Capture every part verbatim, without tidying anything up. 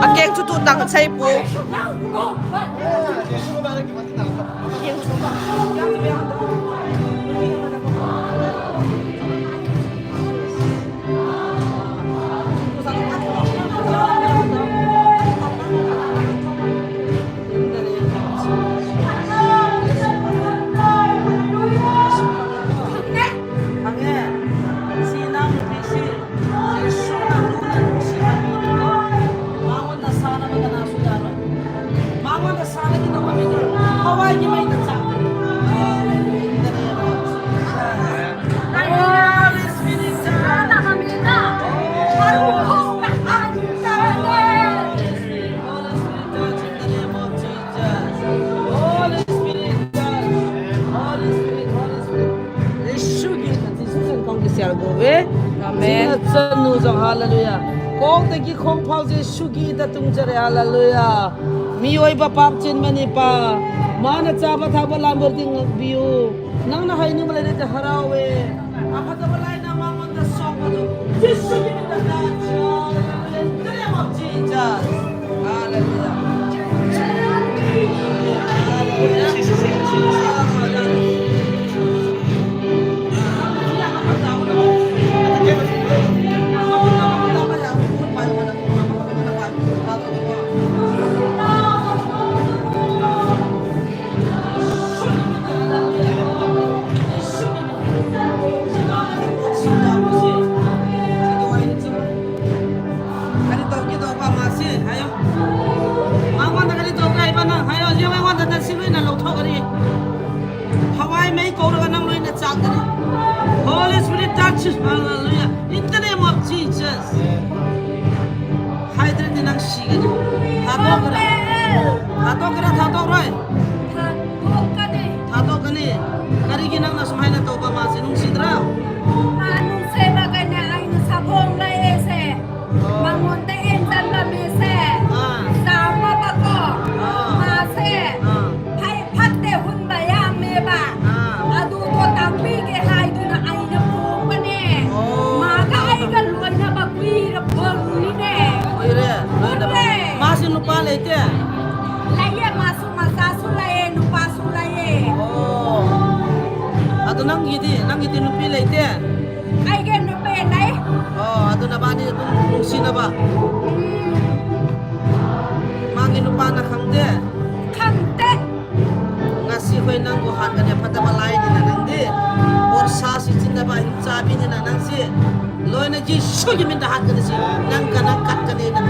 Akeng chu tu tang chai pu. Amen. Hallelujah. Kong te ki khong phau Jesu ki ta tung chare. Hallelujah. Mi oi ba pap chen mani pa. Mana cha ba tha ba lam ber ding biu. Nang na hai ni ma le te harau e. Apa ta ba lai na ma mon ta song ba tu. Jesu ki ta ta. Hallelujah. In the name of Jesus. Hallelujah. Kani to ki to pa ma si, hayo. Ma wan ta kani to kai pa na, hayo, yo ma wan ta ta si lui na lo tho kani. Hawai mei ko ra nang lui na chak kani. Holy Spirit touch, hallelujah. In the name of Jesus. Hai dre ni nang si kani. Tha to kara. Tha to kara, tha to roi. Tha to kani. Tha to kani. Kari ki nang na sumai na to pa ma si nung si dra. Ma nung se ba kani ai na sa phong lai e se. Mangun te in chan ba mi se. Ah. Sa ma ba ko. Ah. Ma se. Ah. Hai phat te hun ba ya me ba. Ah. Adu ko ta pi ke hai du na ai na pu pa ne. Oh. Ma ka ai ka loi na ba kui ra pong ni ne. Kui re, loi na ba. Kui re. Ma si nupa le te. Lai ye ma su ma sa su lai ye nupa su lai ye. Oh. Adu nang gidi, nang gidi nupi le te. Ai gen nupi nai. Oh, adu na ba ni adu nung si na ba. Hmm. Ma ki nupa na khang te. Khang te. Nga si khoi nang ko han ka ne phata ba lai ni na nang de. Bor sa si chin na ba hin cha bi ni na nang si. Loi na Jesu ki min da han ka ne si. Nang ka nang kat ka ne na.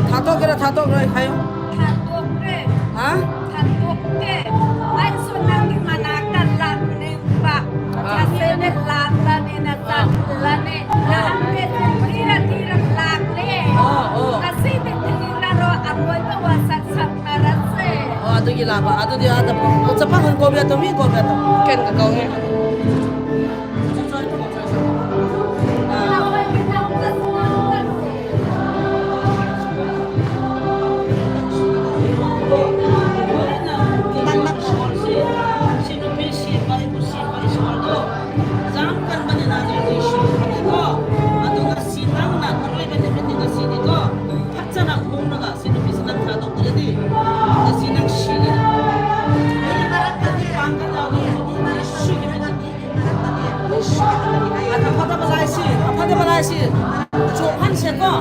Tha to kira, tha to kira, khayo. Tha to kira. Ha? Tha to kira. Ai so nang ki mana ka lak ne. Ba, kasi ne lak la ne na tan la ne. La ne tira tira lak ne. Oh, oh. Kasi ne tira ro amoy ba wa sak sak na ra se. Oh, adu gila ba, adu dia ada po. Ko chapa ko ko bia to mi ko bia to. Ken ka ko mi. Aphata balai si, aphata balai si. Chophan se ko.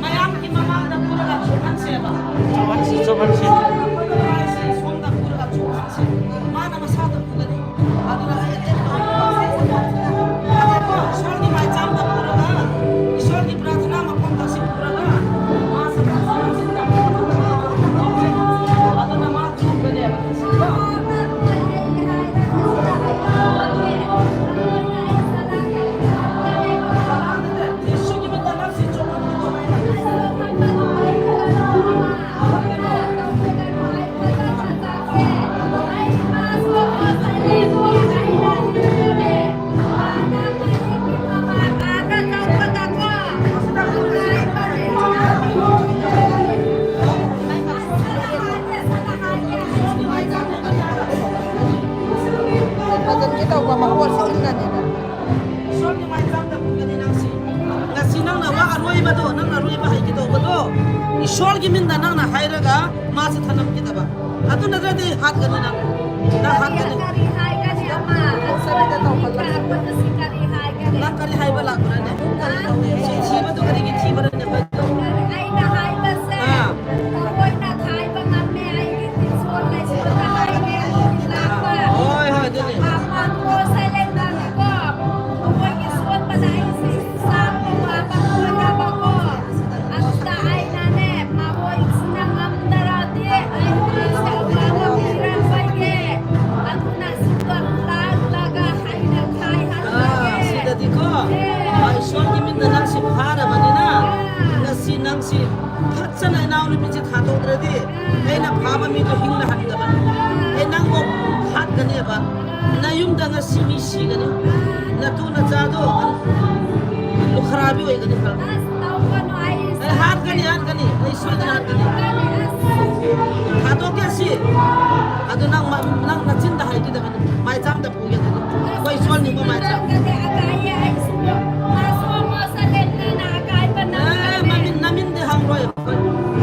Mayam ki mama da pura ka chophan se ba. Chophan si, chophan si. Aphata balai si, som da pura ka chophan se. Ma na masa da pura ni. Adu na se. Adu ko, Ishwar ki mai cham da pura ka. Ishwar ki prarthana ma kon da si pura ka. Ma sa da si da. Adu na ma chop ka le. Mado, nang na rui ba hai kito mado. Isol gi min da nang na hai raga, ma si thanam kita ba. Atu na dadi hat gani nang. Na hat gani. Kari hai gani ama. Ang sabi ka tau pala. Kari hai gani. Nang kari hai ba la ko na ne. Si, si mado kari ki si ba ne ba. Ai na hai ba se. Ah. Kawai na hai ba ngamme ai ki sol na si ba hai ne. Oi, oi, dini. Apa ko sa le ba ko. Kawai ki sol ba na ai si. Isol gi min da nang si phara bani na. Nang si, nang si. Phatchan ai nau ni pi chi tha to re di. Ai na pha ba mi to hing na han da ba. Ai nang ko phat gani ba. Na yum da nga si mi si gani. Na tu na cha do. Lu khara bi wai gani khara. Ai hat gani, hat gani. Ai soi gani, hat gani. Hat to kya si. Atu nang ma, nang na chin da hai ki da gani. Mai cham da pu ya gani. Koi sol ni ko mai cham. Eh, ma min, na min de hang roi.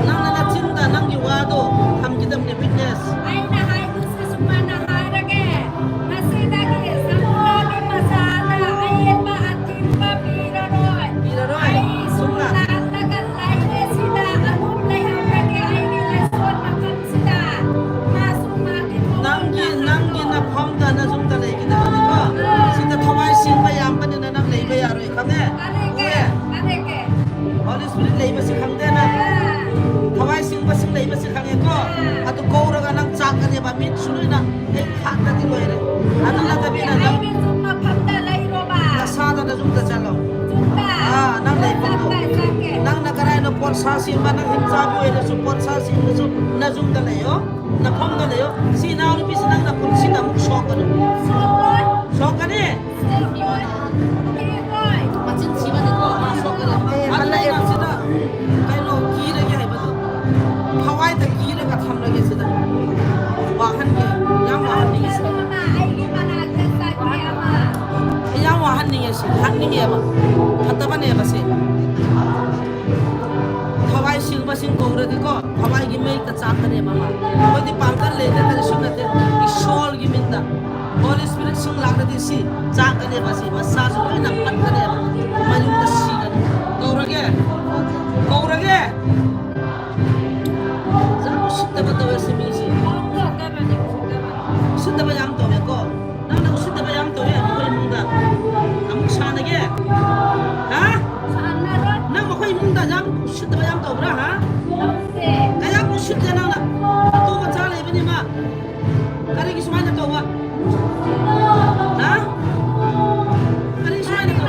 Nang na na chin da, nang ki wa do. Ham ki dam ni witness. Ai na hai du si suma na hai ra ke. Na si da ki sa ko ni ma sa na. Ai pa Pi ra roi. Pi ra roi. Ai, sung la. Sung la. La ka lai le si da, a kum lai ha ka ke ai ni le son ma kam si da. Ma sung ma ki ko. Nang ki, nang ki na pham da na sung da lai ki da ni ko. Ah. Si da thawai sing ba yam ba ni na nam lai ba ya roi kham ne. Are ke, are ke. Holy Spirit lai ba si kham de na. Ah. Thawai sing ba sing lai ba si kham e ko. Ah. Atu ko ra ga nang chak ka ne ba mit su na. Ei, khat ta ti loi re. Atu la ta bi na na. Ai, min sum ma pham ta lai ro ba. Na sa ta na sum ta cha lo. Sum ta. Ah, nang lai pon to. Sa ke. Nang na karai no por sa si ma nang him cha bu e na su por sa si na su na sum ta lai yo. Na pham ta lai yo. Si na ni pi si nang na pun si na muk sok ka no. Sok ko. Sok ka ni. Machin si ba ni ko, ma sok ka la. Eh, hala e. Kaino, kire ke hai ba to. Thawai ta kire ka tham la ke si da. Wa han ke, yang wa han ni si. Yang wa han ni si, han ni ba. Hata ba ne ba si. Thawai sing ba sing ko re di ko. Thawai gi mei ta chak ka ne ba ma. Ko di pang ka le ta ka sing na te. Isol gi min ta. Holy Spirit sung lak na ti si, chak ka ne ba si, masa su na pat ka ne ba, ma yung ta si ka ne. Kau ra ke? Kau ra ke? Za ku sit ta ba ta we si mi si. Sit ta ba yam to me ko. Nang nang sit ta ba yam to we, ma koi mung da. Amuk sa na ke? Ha? Nang ma koi mung da, yam sit ta ba yam to bra, ha? Ka yam ku sit ta nang na. Tu ma cha le ba ni ma. Kari ki sumai na to wa. Ha? Kari ki sumai na to wa.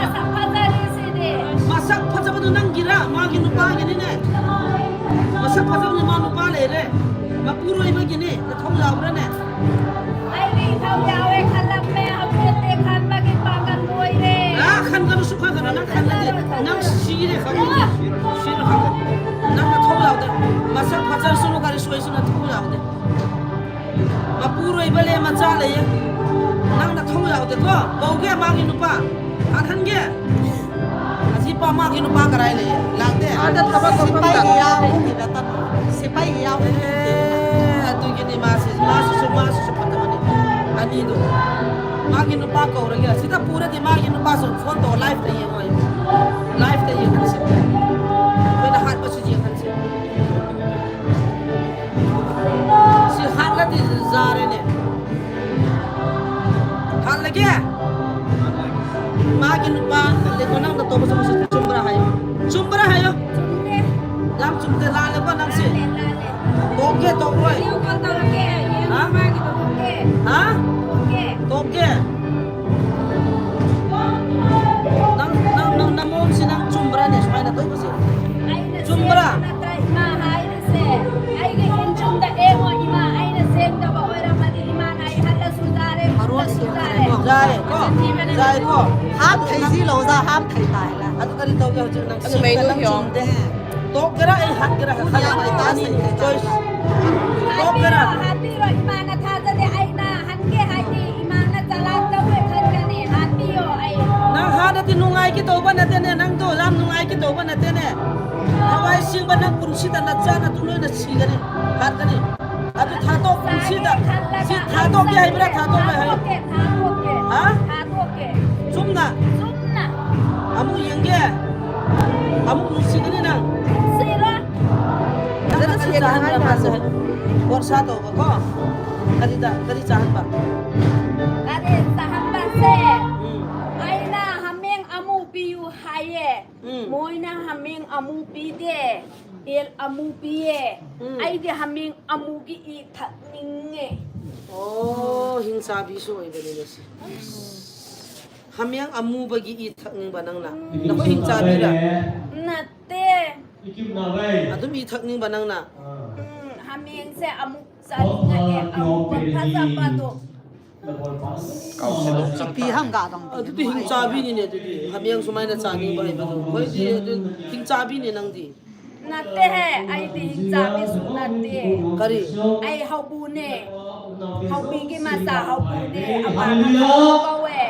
Masak phacha ba tu nang gira, ma gi nupa gi ni ne. Masak phacha ni ma nupa le re. Ma puroi ba gi ni, na thong lau re ne. Ai ri thong lau e khan lam me, au te te khan ba gi pa kan loi re. Ah, khan ka nu su khan ka nang khan le. Nang si re khan. Si re khan. Nang na thong lau de. Masak phacha su nu kari soi su na thong lau de. Ma puroi ba le ma cha le ye. Nang na thong yau te ko. Ko ge ma gi nupa. An han ge. Aji pa ma gi nupa ka rai le ye. Lang te. Ada thaba ko pa. Sipai ya hu ki da ta. Sipai ya hu. Eh, atu gi ni ma si, ma su su, ma su su pa ta ni. Ani do. Ma gi nupa ko ra ge. Sita pura di ma gi nupa su phone to live te ye ngoi. Live te ye kan si. Ko na hat pa su ye kan si. Si hat la ti za re ne. Hat la ke? Ma gi nupa le ko nang da to ba sa chum bra hai. Chum bra hai yo. Lam chum te la le ko nang si. To ke to roi. Ha? Ha? To ke. Nang, nang, nang, nang mom si nang chum bra ne, sumai na to ko si. Chum bra. Maruah siam kare ko. Jai ko. Jai ko. Ham thei ji lou ja, ham thei tai la. Atu kari to ko chu nang. Atu si mei nu nang hiong. Chum de. Tok kara, eh, hat kara, hat kara. Ani, choice. Tok kara. Hati ro, ima na tha ja de, ai na, han ke hai ni, ima na chala to ko khan ka ni, hati yo, ai. Nang hat na Nungai kitouba natene, nangto, lam nungai kitouba natene. Thawai singba nang punsida nachan natunoi nasigani. Hatgani. Atu thato punsida. Si thato kihai bra, thato kihai. Ha? Chumna. Amu yenge. Amu nusigani nang. Nang kali tahan bra masa. Borsa to ko. Kali da, kali tahan ba. Kali tahan ba se. Hmm. Aina hameng amu piu haiye. Hmm. Moina hameng amu pite. Bel amu piye. Hmm. Aidi hameng amu ki i thak ninge. Oh, hing sabi so i bani nasi. Hameng amu bagi i thak ning ba nang na. Hmm. Nako hing sabi ra. Nate. Adum i thak ning ba nang na. Hmm, hameng se amu Pi hang ga dong. Adu ti hing chabi ni ne, adu ti. Hamiang sumai na chani bai ba tu. Koi ti, adu hing chabi ni nang ti. Nate he, ai ti hing chabi su nate. Kari. Ai hau bu ne. Hau bi ki masa hau bu ne. Apa na hau bu we.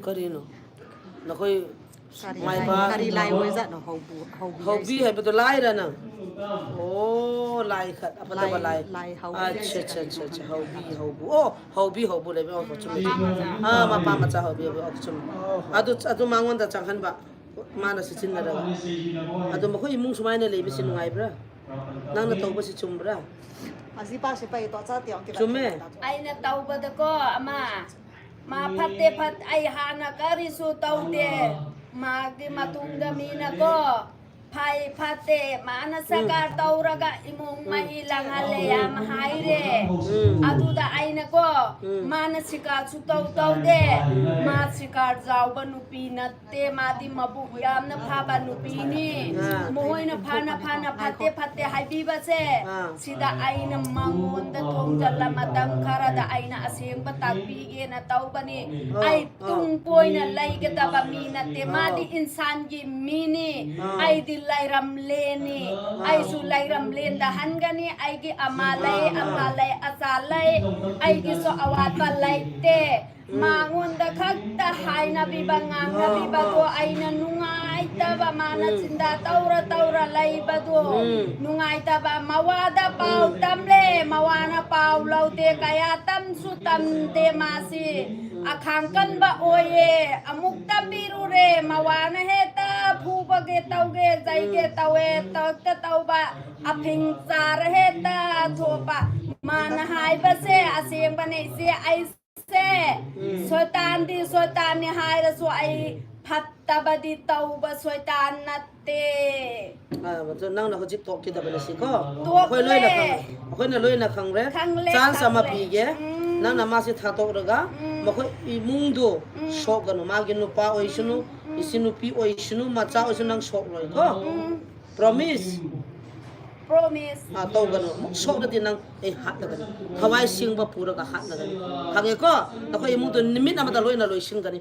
Kari no. Nakoi Kari mai lai, ba. Kari lai woi za no hau bu, hau bi. Hau bi hai betul lai ra nang. Oh, lai khat. Apa ta ba lai? Lai hau bi. Acha, acha, acha, acha. Hau bi, hau bu. Oh, hau bi, hau bu le. Oh, ko chum. Ah, ma pa ma cha hau bi, hau bu, oh, ko chum. Adu, adu mangon da chang han ba. Mana si chin na ra. Adu ma ko imung sumai na le mi si nungai bra. Nang na tau ba si chum bra. Asi pa si pa ito cha tiang kita. Chum e. Ai na tau ba da ko ama. Ma phate phat ai hana kari su tau te. Ma ki matung da mi na ko. Phai phate ma na sakar tau ra ga imung ma hi lang ha le ya ma hai re. Adu da ai na ko. Ma na sikar su tau tau de. Ma sikar jau ba nu pi na Te mati mabu yam na pha ba nupi ni. Mohoi na pha na pha na phate phate hai bi ba se. Sida ai na mangon da thong jala matam khara da ai na aseng ba tak bi ge na tau ba ni. Ai tung poi na lai ke ta ba mi na te mati insan gi mi ni. Ai di lai ram le ni. Ai su lai ram len da han ga ni ai gi ama lai apa lai asa lai. Ai gi so awat ba lai te. Mangon da khak ta hai na bi ba ngang na bi ba do ai na nungai ta ba ma na chin da taura taura lai ba do. Nungai ta ba mawa da pau tam le mawa na pau lau te kaya tam su tam te ma si. A khang kan ba oye a muk ta bi ru re mawa na he ta phu ba ge tau ge zai ge tau e tau ta tau ba a phing cha ra he ta tho pa ma na hai ba se a seng ba nei se ai Se, Soitan di, Soitan ni hai ra su ai phat ta ba di tau ba Soitan na te. Ah, matlab nang na ko jip tok kita ba na si ko. Tok le. Koi loi na khang. Koi na loi na khang re. Khang le, chance khang ama le. Pi ge. Mm. Nang na ma si tha tok ra ga. Mm. Ma koi imung do. Mm. Sok ga nu ma gi nupa oi sunu. Mm. Isi nupi oi sunu. Ma cha oi sunu nang sok loi ko. Mm. Promise. Promise. Ah, tau ga nu. Sok da di nang. Eh, hat na gani. Thawai sing ba pura ka hat na gani. Khange ko, na koi imung tu nimit ama ta loi na loi sing gani.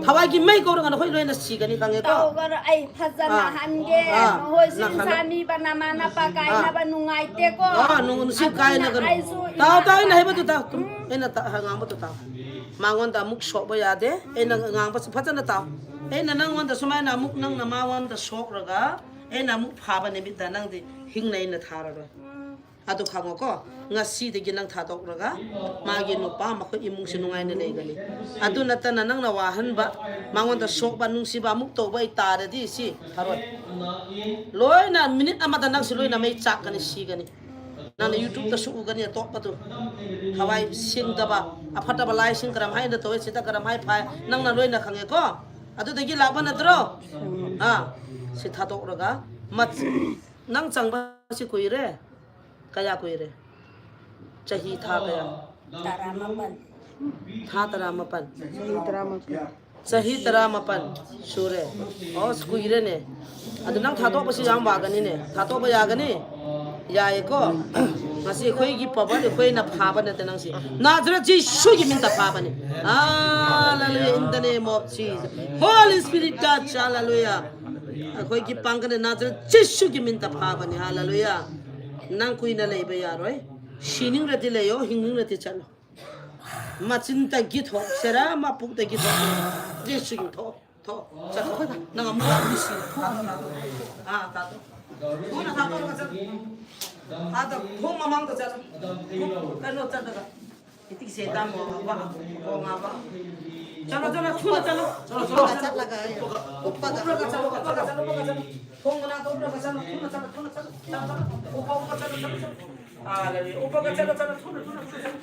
Thawai ki mai ko nga na koi loi na si gani khange ko. Tau ga ai phajana han ge. Hoi sing sami ba na ma na pa kai na ba nungai te ko. Ah, nung si kai na gani. Tau tau na he ba tu ta. Eh na ta ha ngang ba tu ta. Mangon ta muk sok ba ya de. Eh na ngang ba si phajana ta. Eh na nangon ta sumai na muk nang na mangon ta sok ra ga. Eh na muk pha ba nimit da nang di hing na ina tha ra ga. Adu khango ko, ngasi degi nang thatok ra ga, magi nupa ma ko imung si nungai na lei gani. Adu na ta na nang na wahan ba, mangon ta sok ba nung si ba muk to ba ita da di si, haroi. Loi na minute ama ta nang si loi na mai chak gani si gani. Nang na YouTube ta su u gani atok pa tu. Hawai sing ta ba, aphat ta ba lai sing karam hai na to si ta karam hai phai, nang na loi na khange ko. Adu degi lak ba na tro. Ha, si thatok ra ga, mat. Nang chang ba si kui re? Kaya kui re? Chahi tha kaya? Tara mapan. Tha tara mapan. Chahi tara mapan. Chahi tara mapan. Su re. Oh, si kui re ne. Adu nang thatok ba si yam ba gani ne. Thatok ba ya gani. Ya e ko. Ngasi khoi gi pa ba ne khoi na pha ba ne te nang si. Nazareth Jesu gi min ta pha ba ne. Hallelujah in the name of Jesus. Holy Spirit touch. Hallelujah. Akhoi kipang kane Nazareth Jesu ki min ta pha bani. Hallelujah. Nang kui na lei ba ya roi. Sining ra ti lei yo, hingning ra ti chan. Machin ta git ho, sera ma puk ta git ho. Jesu git ho. Tho, cha tho. Nang amu a mi si. Tho na tho. Ah, ta tho. Tho na tho, tho na tho. Ah, ta tho ma mang ta cha. Tho, ka no cha ta. Iti se ta mo ba. Ko nga ba. Chalo, chalo, tho na chalo. Chalo, chalo. Uppa ka chat laga ya. Uppa ka. Uppa ka chalo, uppa ka chalo, uppa ka chalo. Tho na tho, uppa ka chalo, tho na chalo, tho na chalo. Chalo, chalo. Uppa, uppa chalo, chalo, chalo. Hallelujah. Uppa ka chalo, chalo, chalo, chalo, chalo,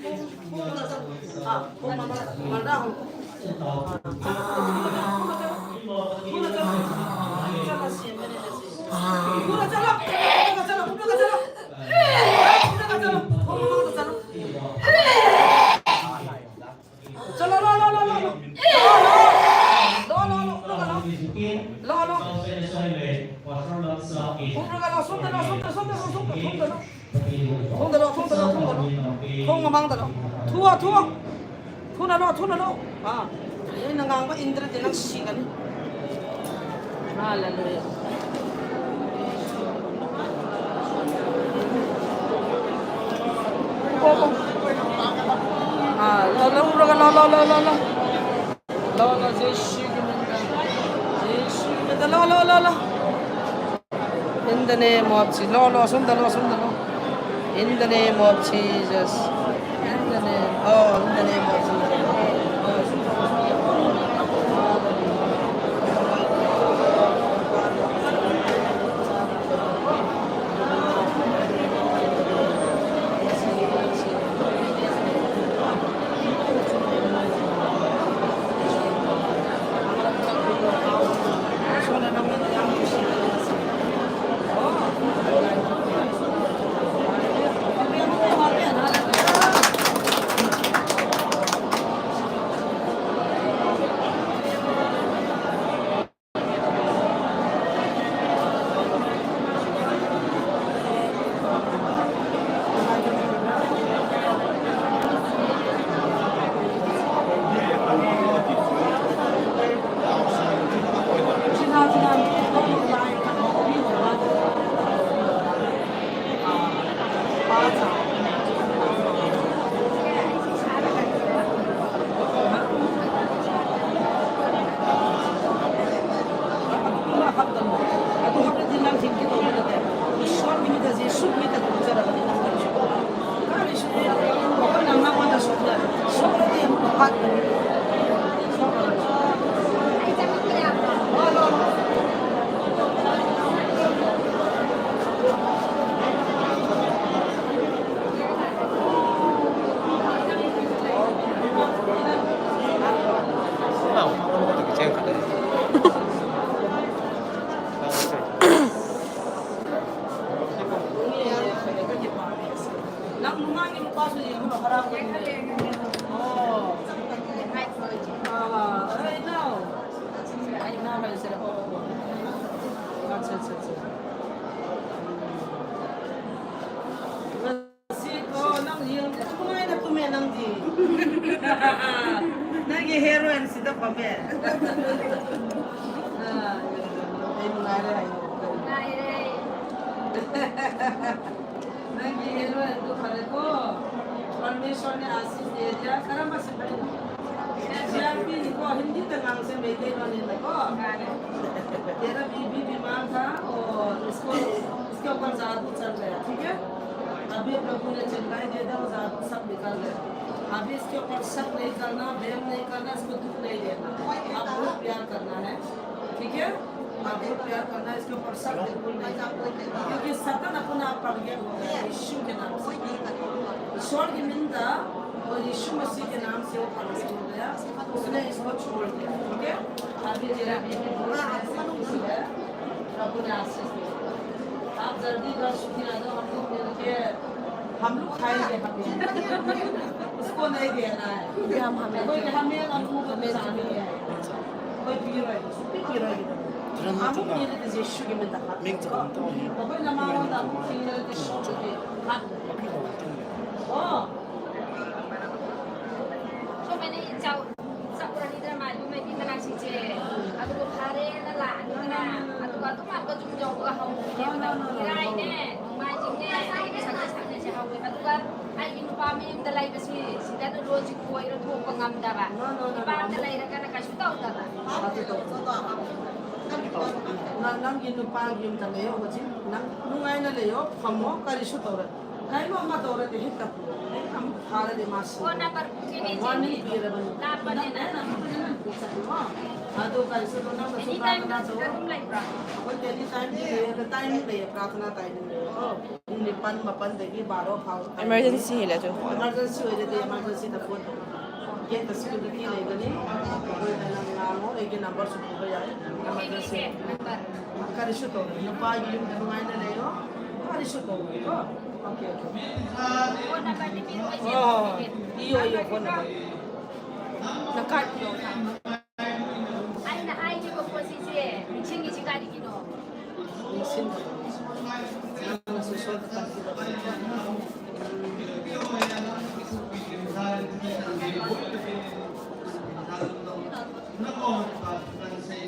chalo, chalo. Ah, uppa ma, ma, ma, da ho. Chalo, chalo, chalo, chalo, chalo, chalo, chalo. Chalo, lo, lo, lo, lo, lo. Lo, lo, lo, lo, lo. Lo, lo. Uppa ka lo, sum da lo, sum da, sum da lo, sum da, sum da lo. Thong ta lo, thong ta lo, thong ta lo. Thong ma mang ta lo. Thua, thua. Thuna lo, thuna lo. Ah. Ei na ngang ba indra te nang si kan. Hallelujah. Ah, lo, lo, lo, lo, lo, lo, lo. Lo, lo, Jesu ki min ta. Jesu ki min ta. Lo, lo, lo, lo. In the name of Jesus. Lo, lo, sum da lo, sum da lo. In the name of Jesus. In the name, oh, in the name of Jesus. Oh, sum da lo, sum da lo. Siko, nang jeng, nang mai na tume nang di. Nang ki heroine si da pa me. Ah, ai ngai re, ai. Ngai re. Nang ki heroine tu pare ko. Permission ne asis de diya, karama se pare. G R P ni ko Hindi te nang se Meitei lo ni na ko. तेरा बीबी बीमार था और इसको, इसके ऊपर जादू चल गया, ठीक है? अभी प्रभु ने चंगाई दे दी और जादू सब निकल गया। अभी इसके ऊपर शक नहीं करना, blame नहीं करना, इसको दुख नहीं देना। अब बहुत प्यार करना है, ठीक है? अब बहुत प्यार करना है, इसके ऊपर शक बिल्कुल नहीं करना। क्योंकि शैतान अपना आप प्रगट हो गया यीशु के नाम से। ईश्वर की निंदा और यीशु मसीह के नाम से वो प्रगट हो गया, उसने इसको छोड़ दिया, ठीक है? अभी तेरा बीबी बहुत खुश है, प्रभु ने आशीष दिया। आप जल्दी घर छुट्टी आ जाओ, हम लोग मिलके, हम लोग खाएंगे, हम लोग। उसको नहीं देना है। ये हम हमें कोई हमें, हम लोग को हमें नहीं है। कोई पी रहे, पी रहे। हम लोग मिलके यीशु के में दखा। कोई ना मारो ना, हम लोग मिलके यीशु के हाथ में। ओ। तो मैंने ये चाव- Sakura ni drama, you may be the next teacher. Adugo phare na la, ni na. Adugo atu ma ko jum jong ko hau. Ni na. Kirai ne, mai jing ne, sai ni sa sa ne sa hau. Adugo ai in pa mi da lai ba si, si da Logic ko ira thopa ngamdaba. No, no, no, no. Ipamna leira kana kaisu taodaba. Kaisu tao. Na, nang gin nupa gin ta leo, hoji, nang nungaina leo, kamo, kaisu taora. Kaimo ma taora te hita pu. Am, hara de mas. Phone number kini warning jini. Pira bani. Na pane na. Adu kaisu to nang anytime na so. Anytime de, time de, prarthana time de. Oh. Pung nipan mapan dagi baro phao. Emergency hile chu. Emergency hile de, emergency ta phone. Ke ta security le gani. Koi ta nang nang ho, eke number su ko ya. Emergency. Kaisu to. Nupa yum nungaina leo. Kaisu to. Okay, okay. Oh, iyo, iyo, phone number. Na card lo. Ai na ai ni ko ko si si. Ching ni chika di kino.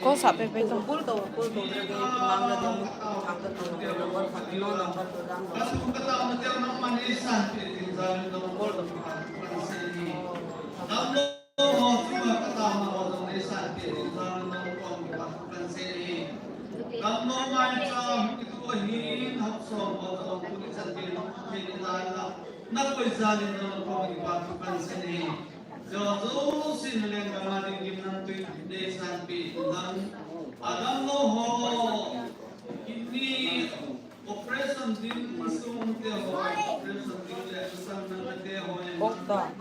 Ko sa pe pe to. Kul to, kul to, de, de, mang de, de, thang de, to, number, no number, to, dam, to. Kul to. Nakoi jalin nang kong kipa thu kan sei e. Jojo sin leng kama ding gim nang tui dei san pi nang. Adam lo ho. Kidney operation ding sung te ho. Operation ding le sang nang te ho. Bok ta.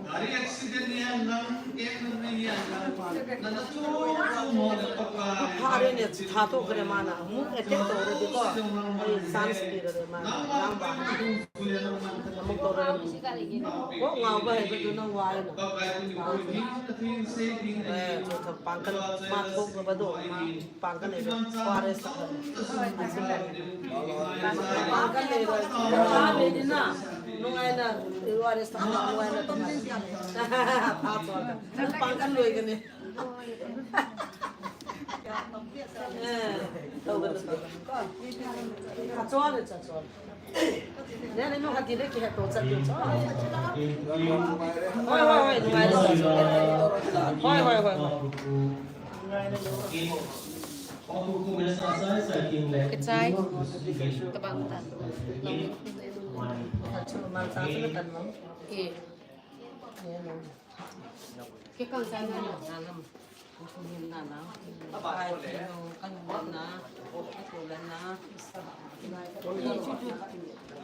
Gari accident ni ang nang, kek nang ni ang nang. Nana chu chu mo le papa. Hari ne tha to kare mana. Mu attack to re ko. Ai chance pi re mana. Nang ba. Ko ngau ba he ba tu nang wai na. Eh, tu ta pang kan ma tu ba ba do ma pang kan ne ko are sa. Pang kan ne ba. Nungai na, are sa nungai na to. Ta to. Pang kan loi kan ne. Eh, to kan. Ka chua le cha chua. Hoi, hoi, hoi, nungai le. Hoi, hoi, hoi, hoi. Kachai. Tabang tan. Eh. Kikang sa na na. Kukunin na na. Ay, kino, kanulan na. Katulan na.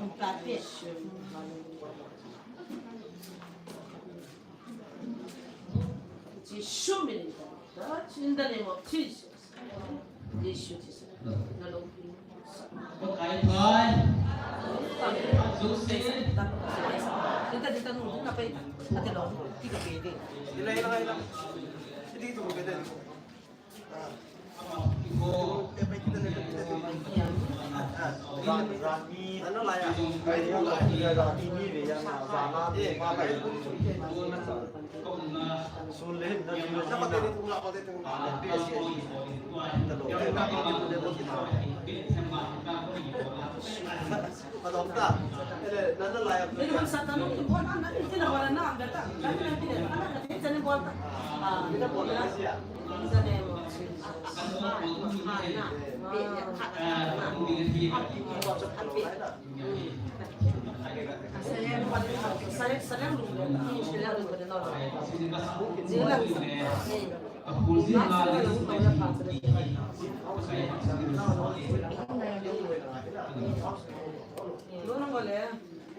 Ang tapit. Jesu, in the name of Jesus. Jesu, Jesus. Pakai thai. Jose. Dita, dita, nu, dita, pa, ate lo, dita, pa, dita. Ila, ila, ila. Dito mo, pwede. Iko. Ano la ya? Ay, ano la ya?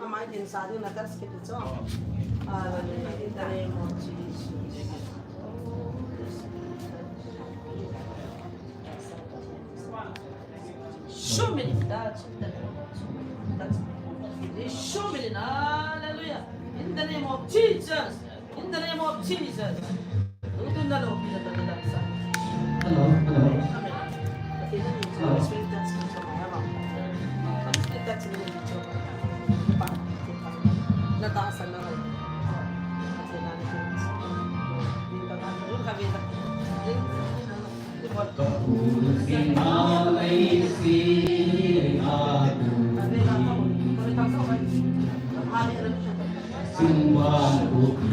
Amai din sa din na gas kiti cho. Hallelujah. In the name of Jesus. Show me that. Show me that. Hallelujah. In the name of Jesus. In the name of Jesus. Hello, hello. Hello.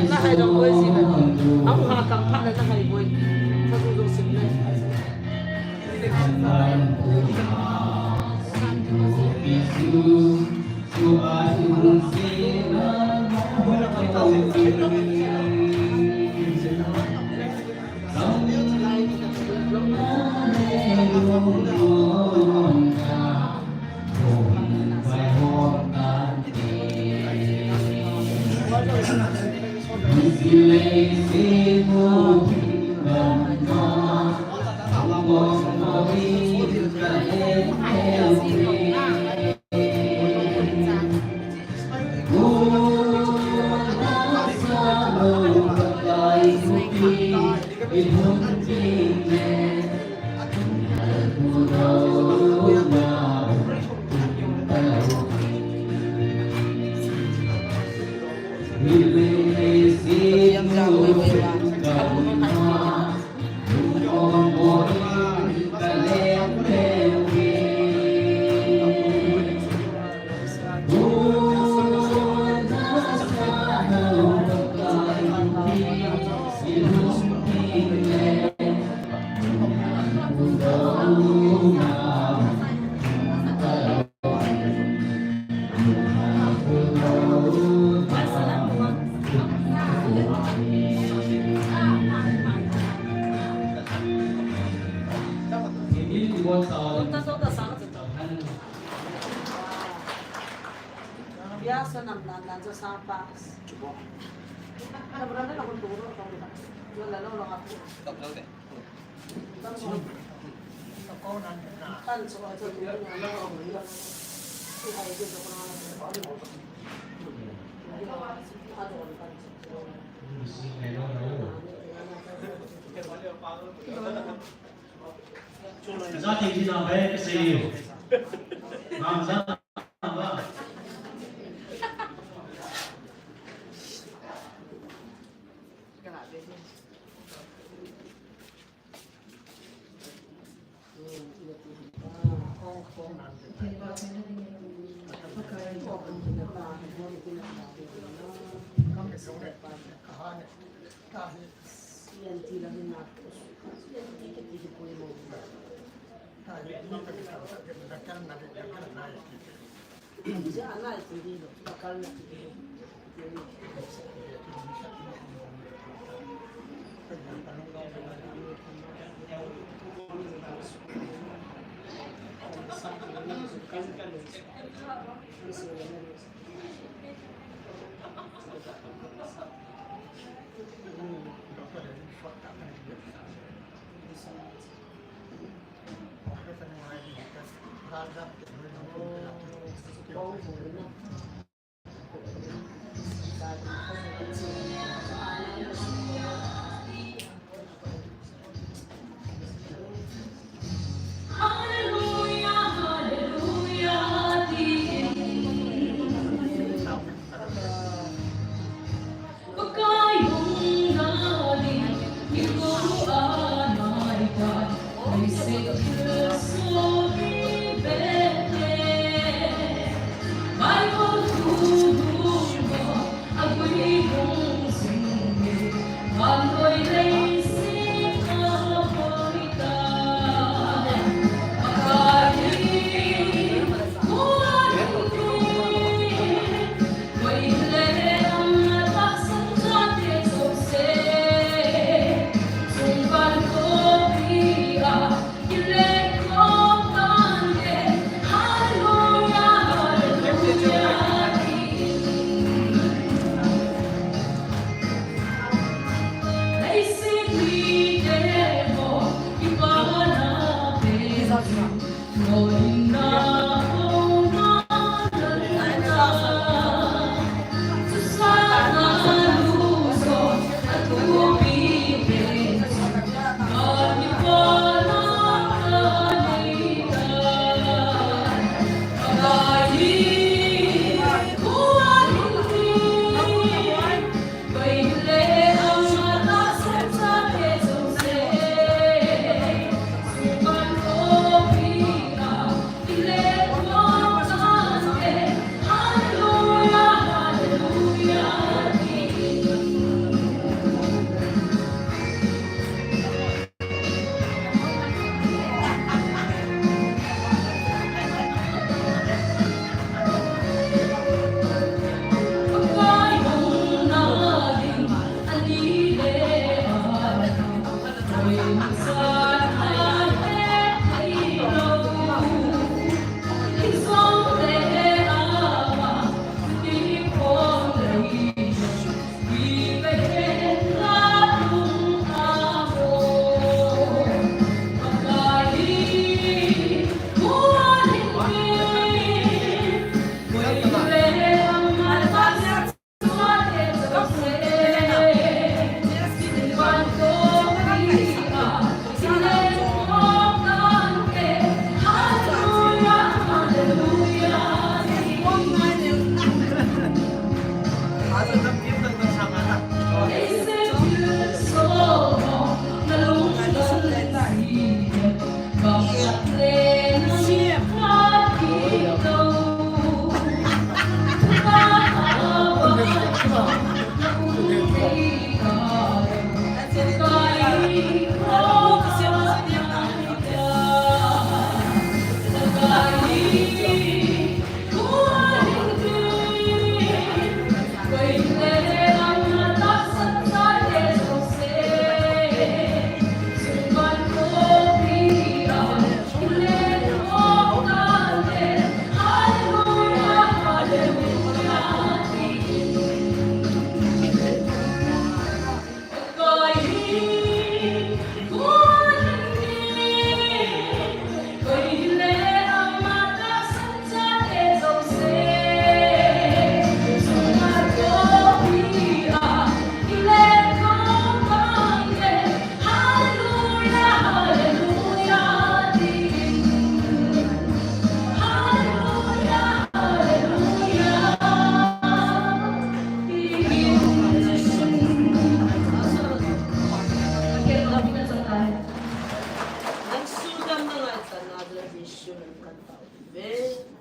Na hai dong boi si na. Ang ha kang pha na na hai boi. Sa tu dong sim na.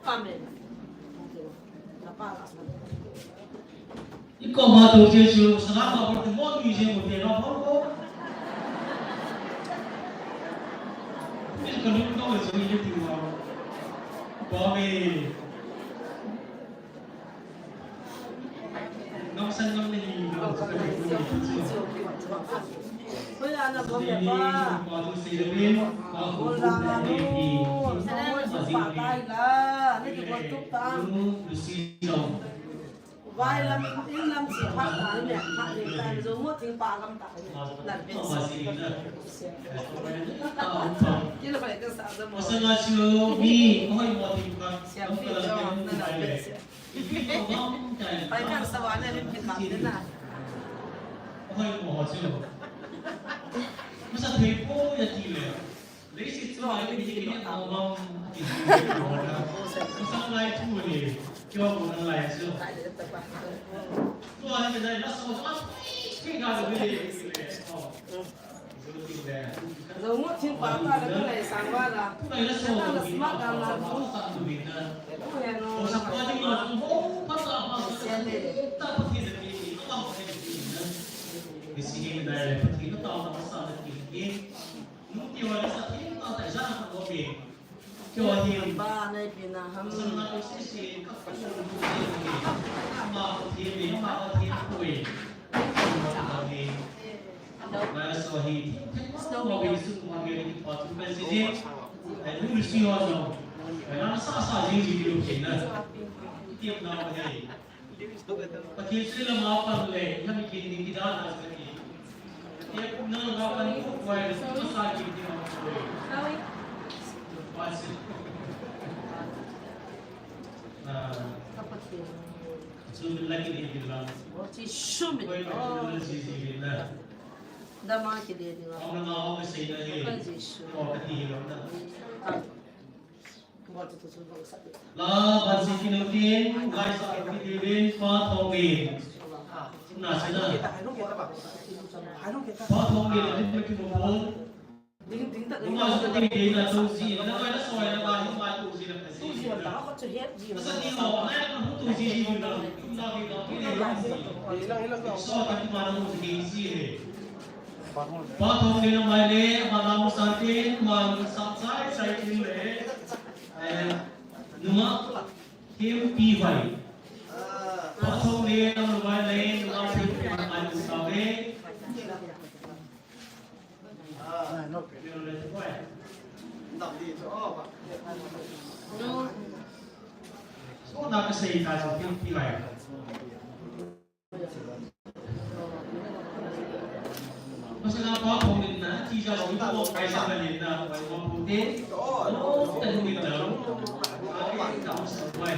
Amen. Ikoma to Jesu, salama por te mon mi je mo te no por ko. Mis ko no no so ile ti mo. Pame. Nong san nong ni no. Oi, ana bom ya pa. Bol la nga nu. Sa mo si pa tai la. Ni ki bol tuk ta. Vai lam, in lam si pha ta ni, pha ni ta, zo mo ting pa gam ta ni. Lam pe si. Kilo pai ka sa zo mo. Sa nga si lo mi, oi mo ting pa. Siam pi zo, na lam pe si. Pai kan sa wa ne lim pi kam de na. Oi mo ho si lo. Masa thei po ya ti le. Leiset chunga hi mi hi a bang a ti hi a bang a. Masang lai thu hi, kio ko nang lai chu. Tua hi nai la so a, ki ga lo hi le. Zo mu thing pa ta la lai sang wa la. Tu lai la so. Sa tu bi na. Ko sa pa ding ma tu ho pa ta pa sa. Ta pa thi sa ki ni, ta pa thi ni na. Ni si ni nai le pa thi na ta ta sa na ki ni. Nung ti wa sa thim ta ta ja ka ko pe. Kyo hi. Ba nai pi na ham. Sa na ko si si ka ko si ni. Ma ko thi ni, ma ko thi ko e. Ma so hi. Snow mo bi su ma bi ni pa tu pe si ji. Ai lu si ho so. Ai na sa sa ji ji lu ke na. Ti na wa hi. Pathen chu lama pan le, lami kin ni kidana chu ni. Te kum na lama pan ku kwai le, chu sa kin ni ma ko. Pathen. Ah. Chu min la kin ni la. Chi shu min. Koi na chu ji ji min la. Dama ki de ni wa. Ang na ma ko sei na ni. Ko ji shu. Ko ka ti lo na. La, ban si kinu tin, lai sa ki ti bin, pa thong bin. Na sa na. Pa thong bin, a din ma ki mo pon. Ding, ding ta. Ding ma sa ti bin na tu si, na ma na so na ma, ding ma tu si na si. Tu si na ta ko chu het ji. Sa ni mo, na na tu si si na. Tu na bi na ki ni. So ta ki ma na tu si si he. Pa thong le na mai le, ma la mo sa tin, ma sa sai sai tin le. Eh, numa, K M P vai. Pa thong le na mai le, numa, K M P vai, ma sa ve. So na ka sei ta so K M P vai. Masana pa thong in na, ti ja lo ko kai sa na ni na, ko ma pu te. O, ta ni na. A ke ta sa pai.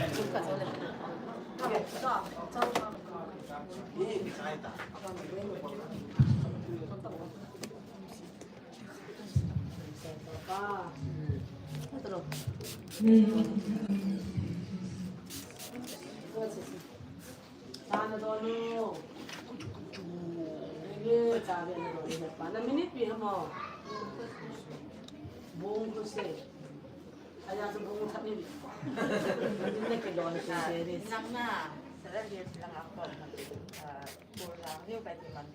Cha na don u. Nge, cha ve na don u pa. Na minute pi ham o. Bung ko se. Aya sa bung tha ni. Ni ne ke don se se ni. Nang na. Sa da ye lang a ko. Ah, ko la ni ka ti man.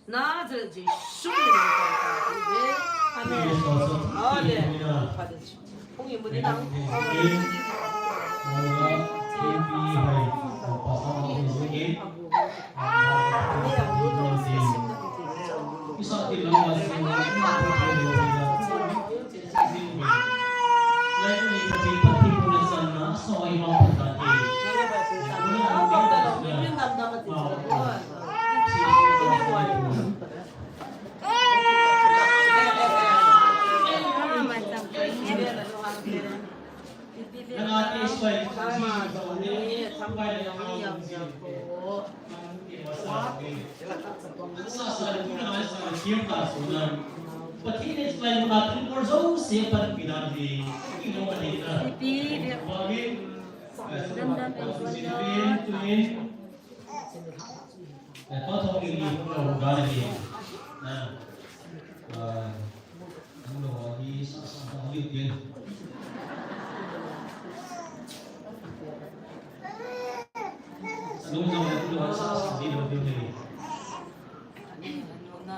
Nazareth Jesu min in thangta pi ve. Amen. Amen. Hallelujah. Hung imu ni nang.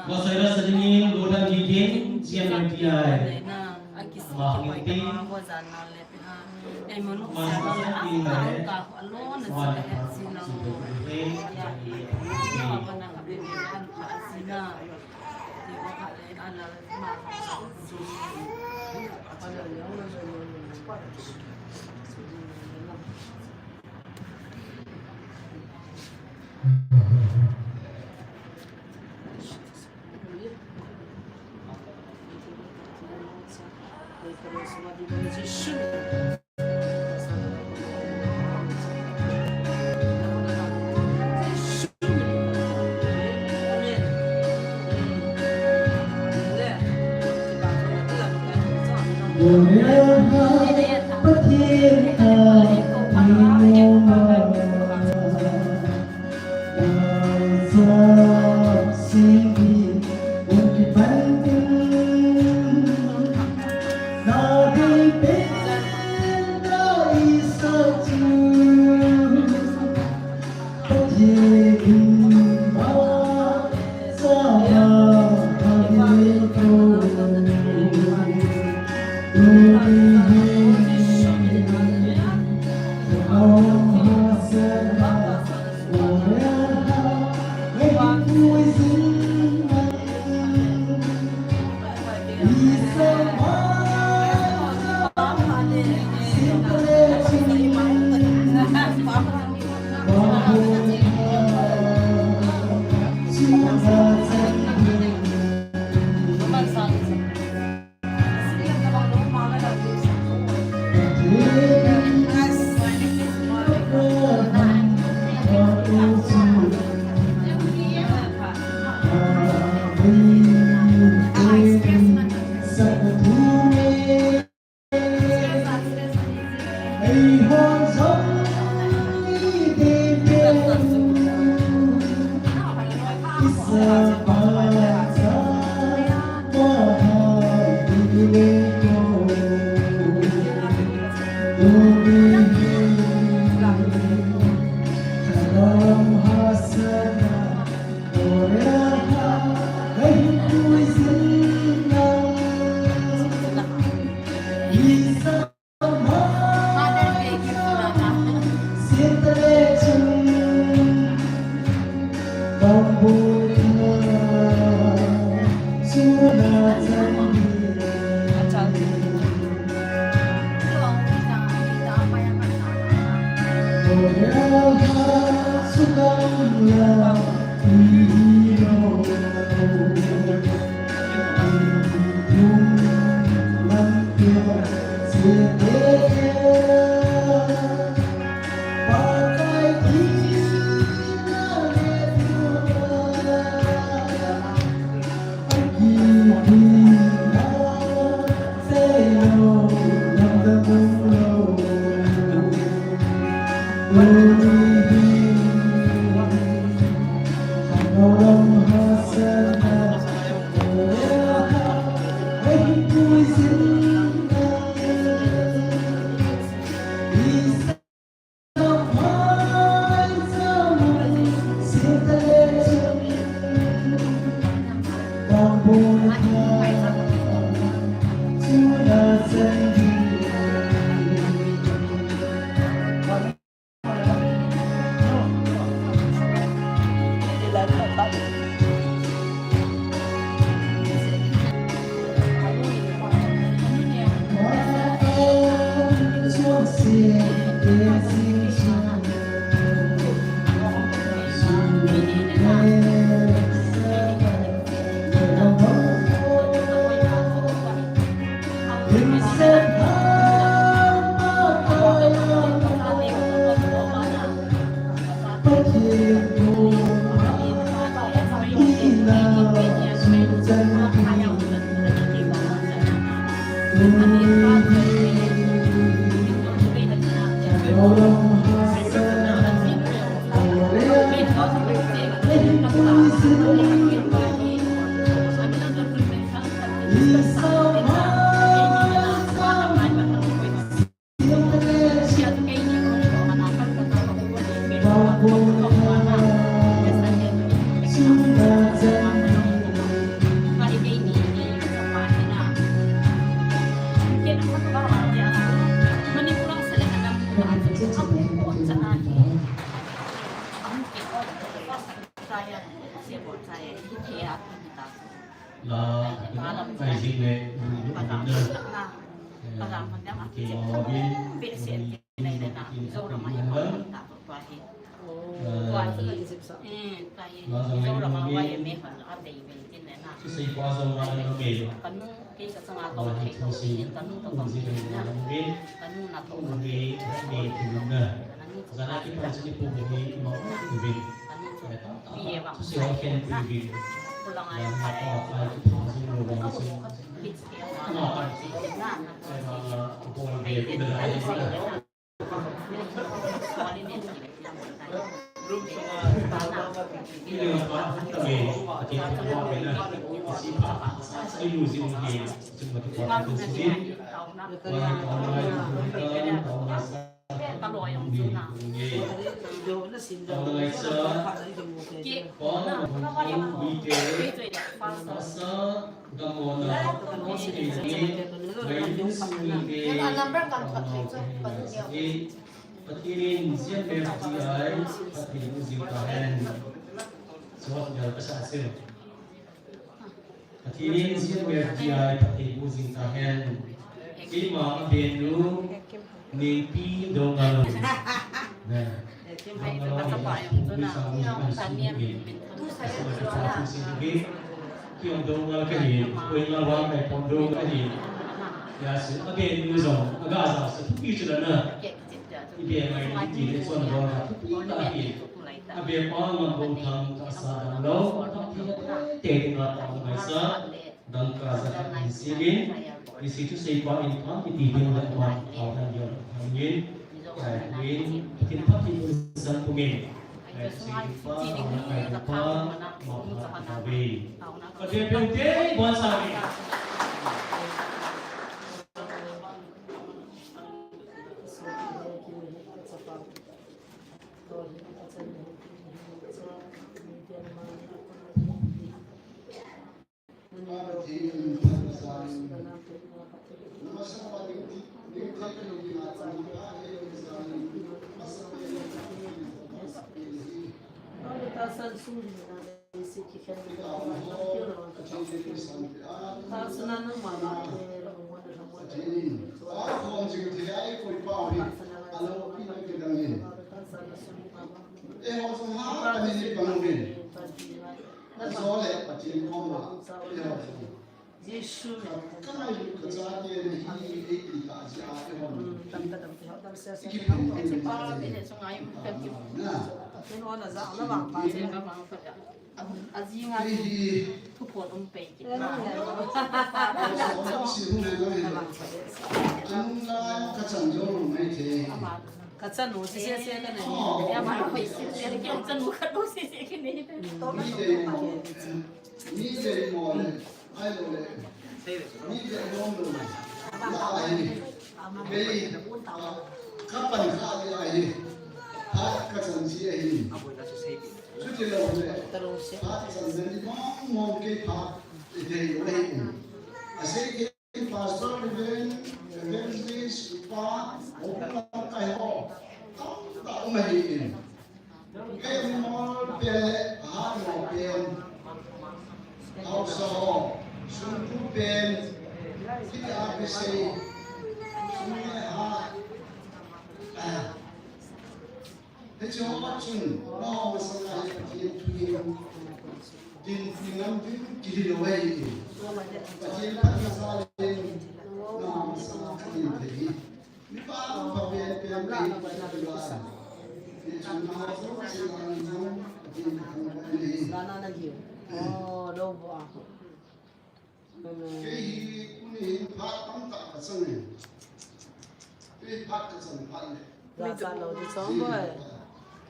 Masai ra sa dingin, lodang dingin, siam na ti ai. Ma ngi ti. Ma sa sa ti ai. Ma sa sa ti ai. La, kai jing le, lu, lu, lu, lu. Eh, ke mo bin, bin, bin, bin, bin, bin, Number kan khat thei chu, kan ni. Pathen in Zianmer T I phattheiboh jing tahen. Chot jal ka sa se. Pathen in Zianmer T I phattheiboh jing tahen. Keima abenu Nengpi Doungel. Ne. Doungel. Ki Doungel kahi, Doungel vang kai pon Doungel kahi. Ya si, abenu jong, aga ja si, thupi chu la na. Ibe ngai ni ti le chon Doungel, thupi kahi. Abe pa ngam bou thang ka sa dam lou, te te nga ta ngai sa. Dangka ja khat in singin, hiche thuseipa in pha, iti ding le ama, aw han jong, han jong, eh, in, Pathen phattheiboh jing tahen. Eh, singin pa, aw na kai pa, ma pha ta ve. Pathen phatthei boh jing tahen. Jesu. Ka ngai ka chate hi, hi, hi, hi, ka ja te a, eh, hon. Ki phen, ki phen. Na. Ajing a hi, hi. Thuphon um pei kit na. Anung la ka chan jo mai the. Ka chan u, si, si, si, ka nei. Oh. Ya ma ko si, si, ki chan u ka do si, si, ki nei. Mi dei mo, mi dei mo le, ai lo le. Mi dei mo lo. La ai. Kei, ka pan kha le ai. Phat ka chan ji ai. Chuti lou le. Phat chan le mong mong kei phat. Dei lo le. Asei kei Pastor, Reverend, Evangelist, Upa, Upa, Kai ho. Tam ta um ahi in. Kei mol pen le, ha mol pen. Haosa ho. Sungpu pen. Kiti a kisei. Sung le ha. Hiche ho chun, nao masanga hi Pathen thu hi dinpi ngam ding kihilou ahi. Pathen phatna jal in, nao masanga kadin thei hi. Mipa pha pen pen kahi lai. Hichun nao jouse lang in jong Pathen kathangvah in ahi. Oh, lou bou a. Kei hi tuni hin phat tamtah kachang e. Kei phat kachang phat le. Jachat lou ding chong boi.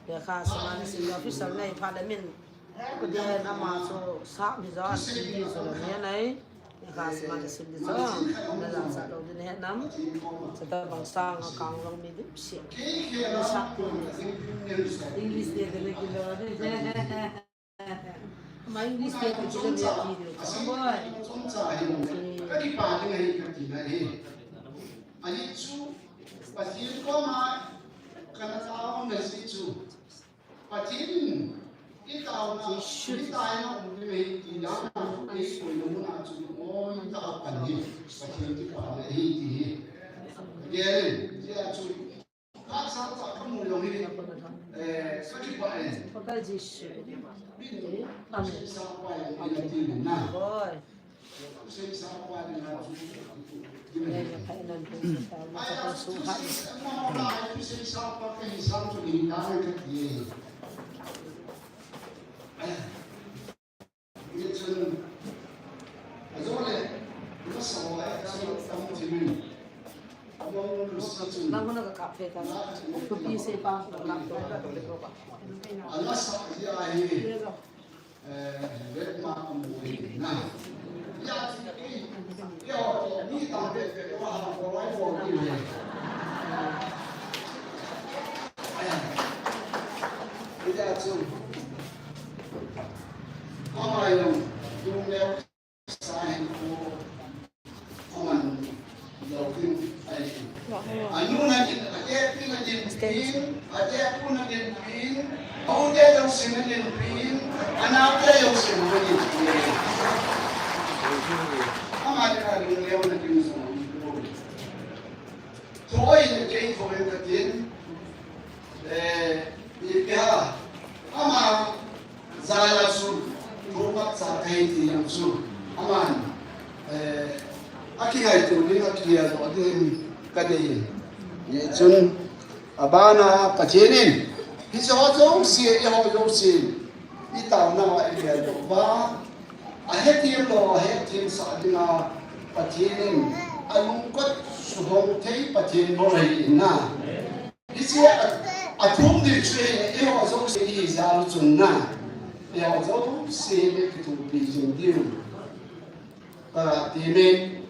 Lekha sima nasim official nei phat le min. Kudin ama chu sap hi jo sim ding chu le nei. Lekha sima nasim ding chong. Na jachat lou ding het nam. Chutabang sang a kang jong mi dipset. Na sap ding. English te de le kilo de. Ama English te kilo de ti de. Chong boi. Ka kipa ding ahi kati na ahi. Ahi chu, Pathen koma kana taona jeh chu, Pathen in i taona, i taona um ding ahi ti dan a, i koina mun a chu, o, i tao pan hi, Pathen kipana ahi ti hi. Gel in, tia chu, phat sangtah kamu jong hi, eh, ka kipah e. Amen. Sangpa in, ina ti na. Boi. Sangpa in na. Amen. Amen. Amen. Amen. Hichun, ajole, nasa ho a, nasa tam jimin. Among lusi chun. Nang huna ka kap thei ta. Kopi se pa, ka kap to, ka kap to. Anasa ji ahi, eh, vet ma amu hi na. Ya, ya, ni tam pe pe, wa ha, wa wa, wa ni. Ida chu. Ama jong, tung leo sa hin ko. Aman lou ding ahi. Anu na din, ate pi na din pin, ate pu na din pin, au te jong sin na din pin, ana te jong sin na din pin. Ama te ka lung leo na din so. Thoi ne kei thoi ka tin. Eh, ipi ham, ama jal a chu, thu phatcha kahi ti jong chu, aman, eh, akingaito ding, akigel doh ding kadei. Hichun, abana Pathen in, hiche ho jouse, eiho jouse, i taona a i gel doh uva, ahethem lou, ahethem sah dinga Pathen in, alungkot suhong thei Pathen bou ahi na. Hiche a, athum ding chu hi, eiho jouse hi jal chun na. Eiho jouse hi kithopi jing diu. Ka ti min.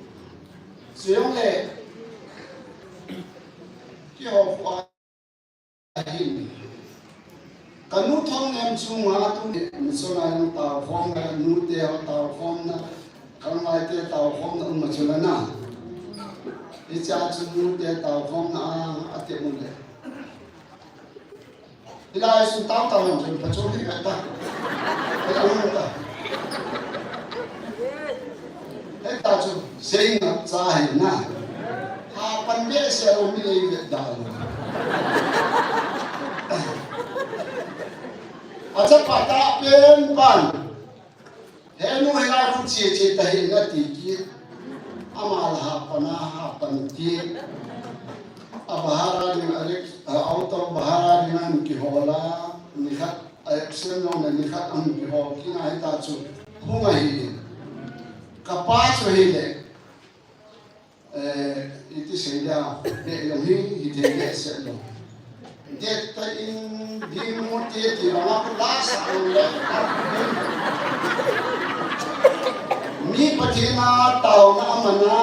Chujongle, keiho pa hin. Kanu Thongnem chunga tuni, mi chunga jong taokhomna, nute taokhomna, Khanglai te taokhomna um a chu la na. Hiche a chu nute taokhomna a, ati mu le. Hilai sun tao tao jong chun pachol hi ka ta. Ka ta mu ta. Heta chu, sei ngap cha hi na. Ha pan behseh lou mi lei ve da lou. Achapa tah pen pan. He nu, hilai khu che che ta hi nati kit. Ama la ha pan a, ha pan kit. A bahara ding a rek, a auto bahara ding a kihol a, nikhat, a action jong le nikhat a kihol kit a hita chu. Hung ahi. Ka pa chu hile. Eh, iti sei dia, beh jong hi, hithei behseh lou. Det tah in, ding mu ti, ti banga khu la sa lou le. Mi Pathen a taona a man a,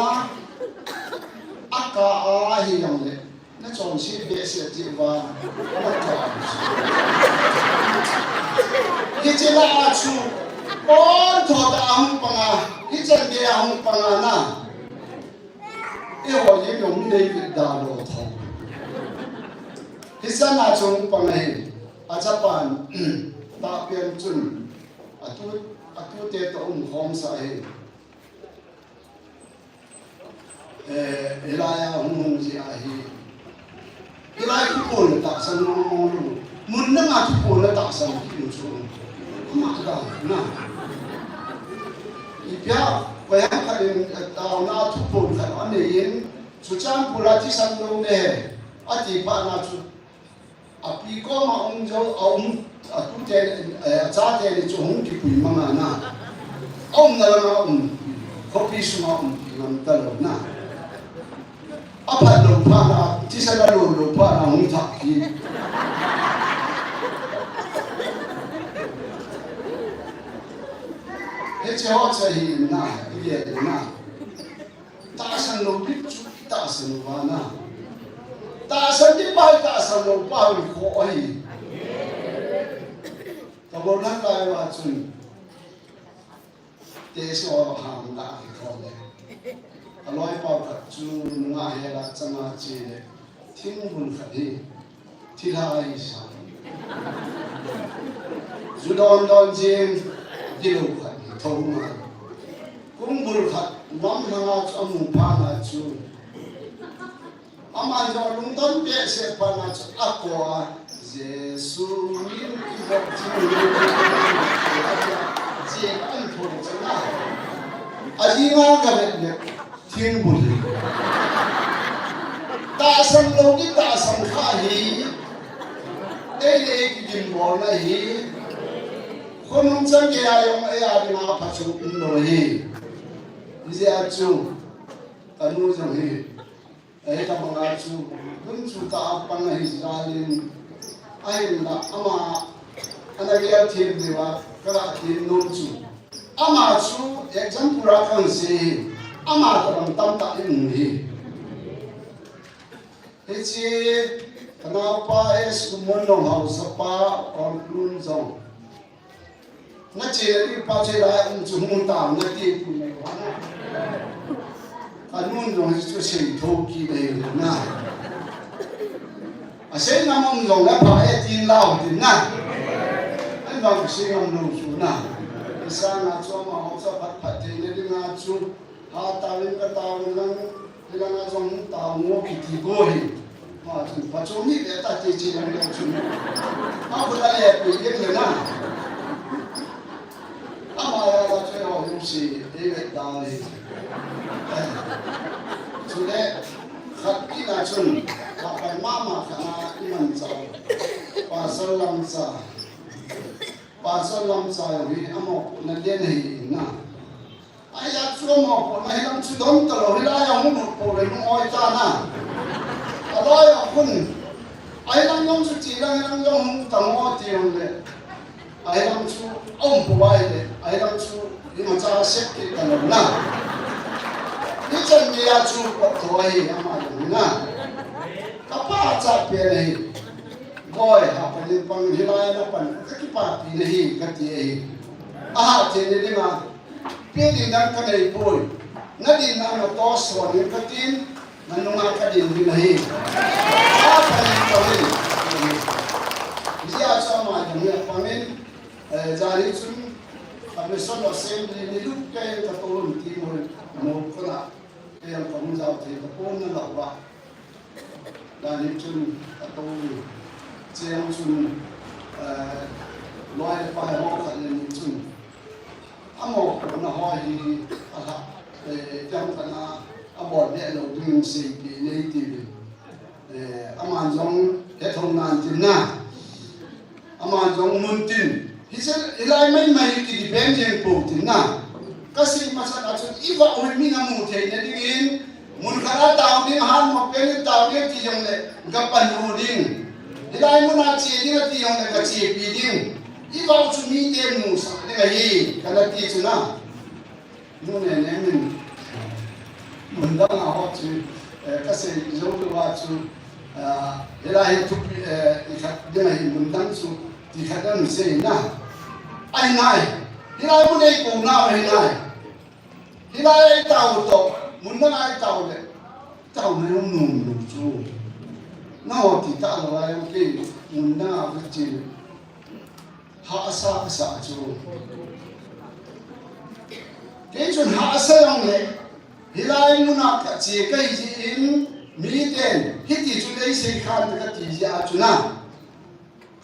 a kah a hi jong le. Na chonset behseh ti uva, na chonset. Hiche la a chu, pon tho ta a hung pang a, hichan gei a hung pang a na. Eiho jeng jong mi nei ve da lou tho. Hichan a chu hung pang ahi, achapan, tahpen chun, atu, atute toh um khom sa ahi. Eh, hilai a hung hung ji ahi. Hilai khu kon le tahsan mong mong lu. Mun dang a thuphon atahsan kit u chu. Ama ta na. Ipi a, koiham khat in, eh, taona thuphon khat anei in, chuchan pura thisan lou ne, ati phat na chu. Api koma um jou, a um, atute, eh, achate ni chu hung kipui manga na. Aumna langa um, khopi sunga um, ngam talou na. Aphat lou phat na, thisan alou lou phat na hung thah kit. Hiche ho chu ahi na, i le na. Tahsan lou bep chu tahsan uva na. Tahsan ding pa hi tahsan lou pa hi kho ahi. Ka bol na lai uva chun. Te so ham da ki kho le. Aloi pau khat chu nunga hela changa che le. Thingbul khat hi. Thilha hi sa. Ju don don jing. Dilu khat hi tho ma. Kungbul khat lam langa chu amu phat na chu. Aman jong lungdon behseh phat na chu ako a, Jesu min kibol ching, che an thol chang a. Ajing a ka vet vet, thingbul hi. Tahsan lou kitahsan kha hi, ei le ei kigim bolna hi. Khonung chang gei a jong ei a dinga phachom um lou hi. Hijeh a chu, kanu jong hi. Ahi tabanga chu, hun chu ta a pang ahi jal in, ahinla ama, ana gel them diu a, ka ga them nom chu. Ama chu, example a kan sei hi, ama tabang tamtah i um hi. Hiche, ka naopa S. Kumon Longhaosapa, Onklun jong. Na che le pa che la um chu hung ta na ti pu nei wa na. Ka nun jong chu sei tho kit nei na. Asei ngam um jong la pha e tin lau tin na. An vang sei ngam lou chu na. Sa na chu ama ho sa phat phat te ne ding a chu. Ha, tao in ka tao in lang, hilang a jong tao ngo kiti go hi. Ma chun, phachom ni ve ta ti chi lang lang chun. Ma khu ta le pi yen le na. Ama ya la chwe ho hung si, e ve ta le. Chule, khat kina chun, ka pai mama khat na i man cha. Pastor Lamcha. Pastor Lamcha hi amo na den hi na. Ahi a chu amaho pona hilang chu don talou, hilai a hung lut pou le hung oi ta na. Alai a khun. Ahilang jong chu chi lang hilang jong hung ta mo ti jong le. Ahilang chu aum pou vai le. Ahilang chu imacha sep kit talou na. Hichan gei a chu pot tho ahi ama jong na. Ka pa cha pen ahi. Boi, ha pan in pang hilai na pan. Ka kipapi na hi, ka ti ahi. Aha, ti ni ding a. Pi ding dang ka nei poi. Na ding dang na to so ding ka tin, na nunga ka ding ding ahi. A pa ni to ni. Ijeh a chu ama ding a pangin, eh, jani chun, ka mission assembly ni luk ke ka to lum ti mo, mo ko na. Ke yang ka hung jao thei ka pon na lo ba. Dani chun, a to ni. Cheng chun, eh, loi le pai ho khat le ni chun. Amo, na ho hi, a ha, eh, jam kana, a bol le lo ding sei pi nei ti le. Eh, aman jong, he thong nan tin na. Ama jong mun tin. Hi se, hilai mai mai ki depend jeng pou tin na. Ka sei masa a chun i va oi mi na mu thei na ding in. Mun khat a tao ding han mo pen in tao ding ti jong le ka pan u ding. Hilai mun a che ding ti jong le ka che pi ding. I va chu mi te mu sa ding ahi ka na ti chu na. Mun ne ne min. Mun dang a ho chu, eh, ka sei jou lou a chu, ah, hilai hi thupi, eh, i khat ding ahi mun dang chu, ti khat dang sei na. Ahi nai. Hilai mun ei ko na ahi nai. Hilai ei tao to, mun dang ei tao le. Tao na jong nung nung chu. Na ho ti ta lou a jong kei mun dang a ka chi le. Hahsa, hahsa chu. Kei chun hahsa jong le, hilai mun a ka che ka hi jeh in, mi ten, hiti chu lei sei khan ka ti jeh a chu na.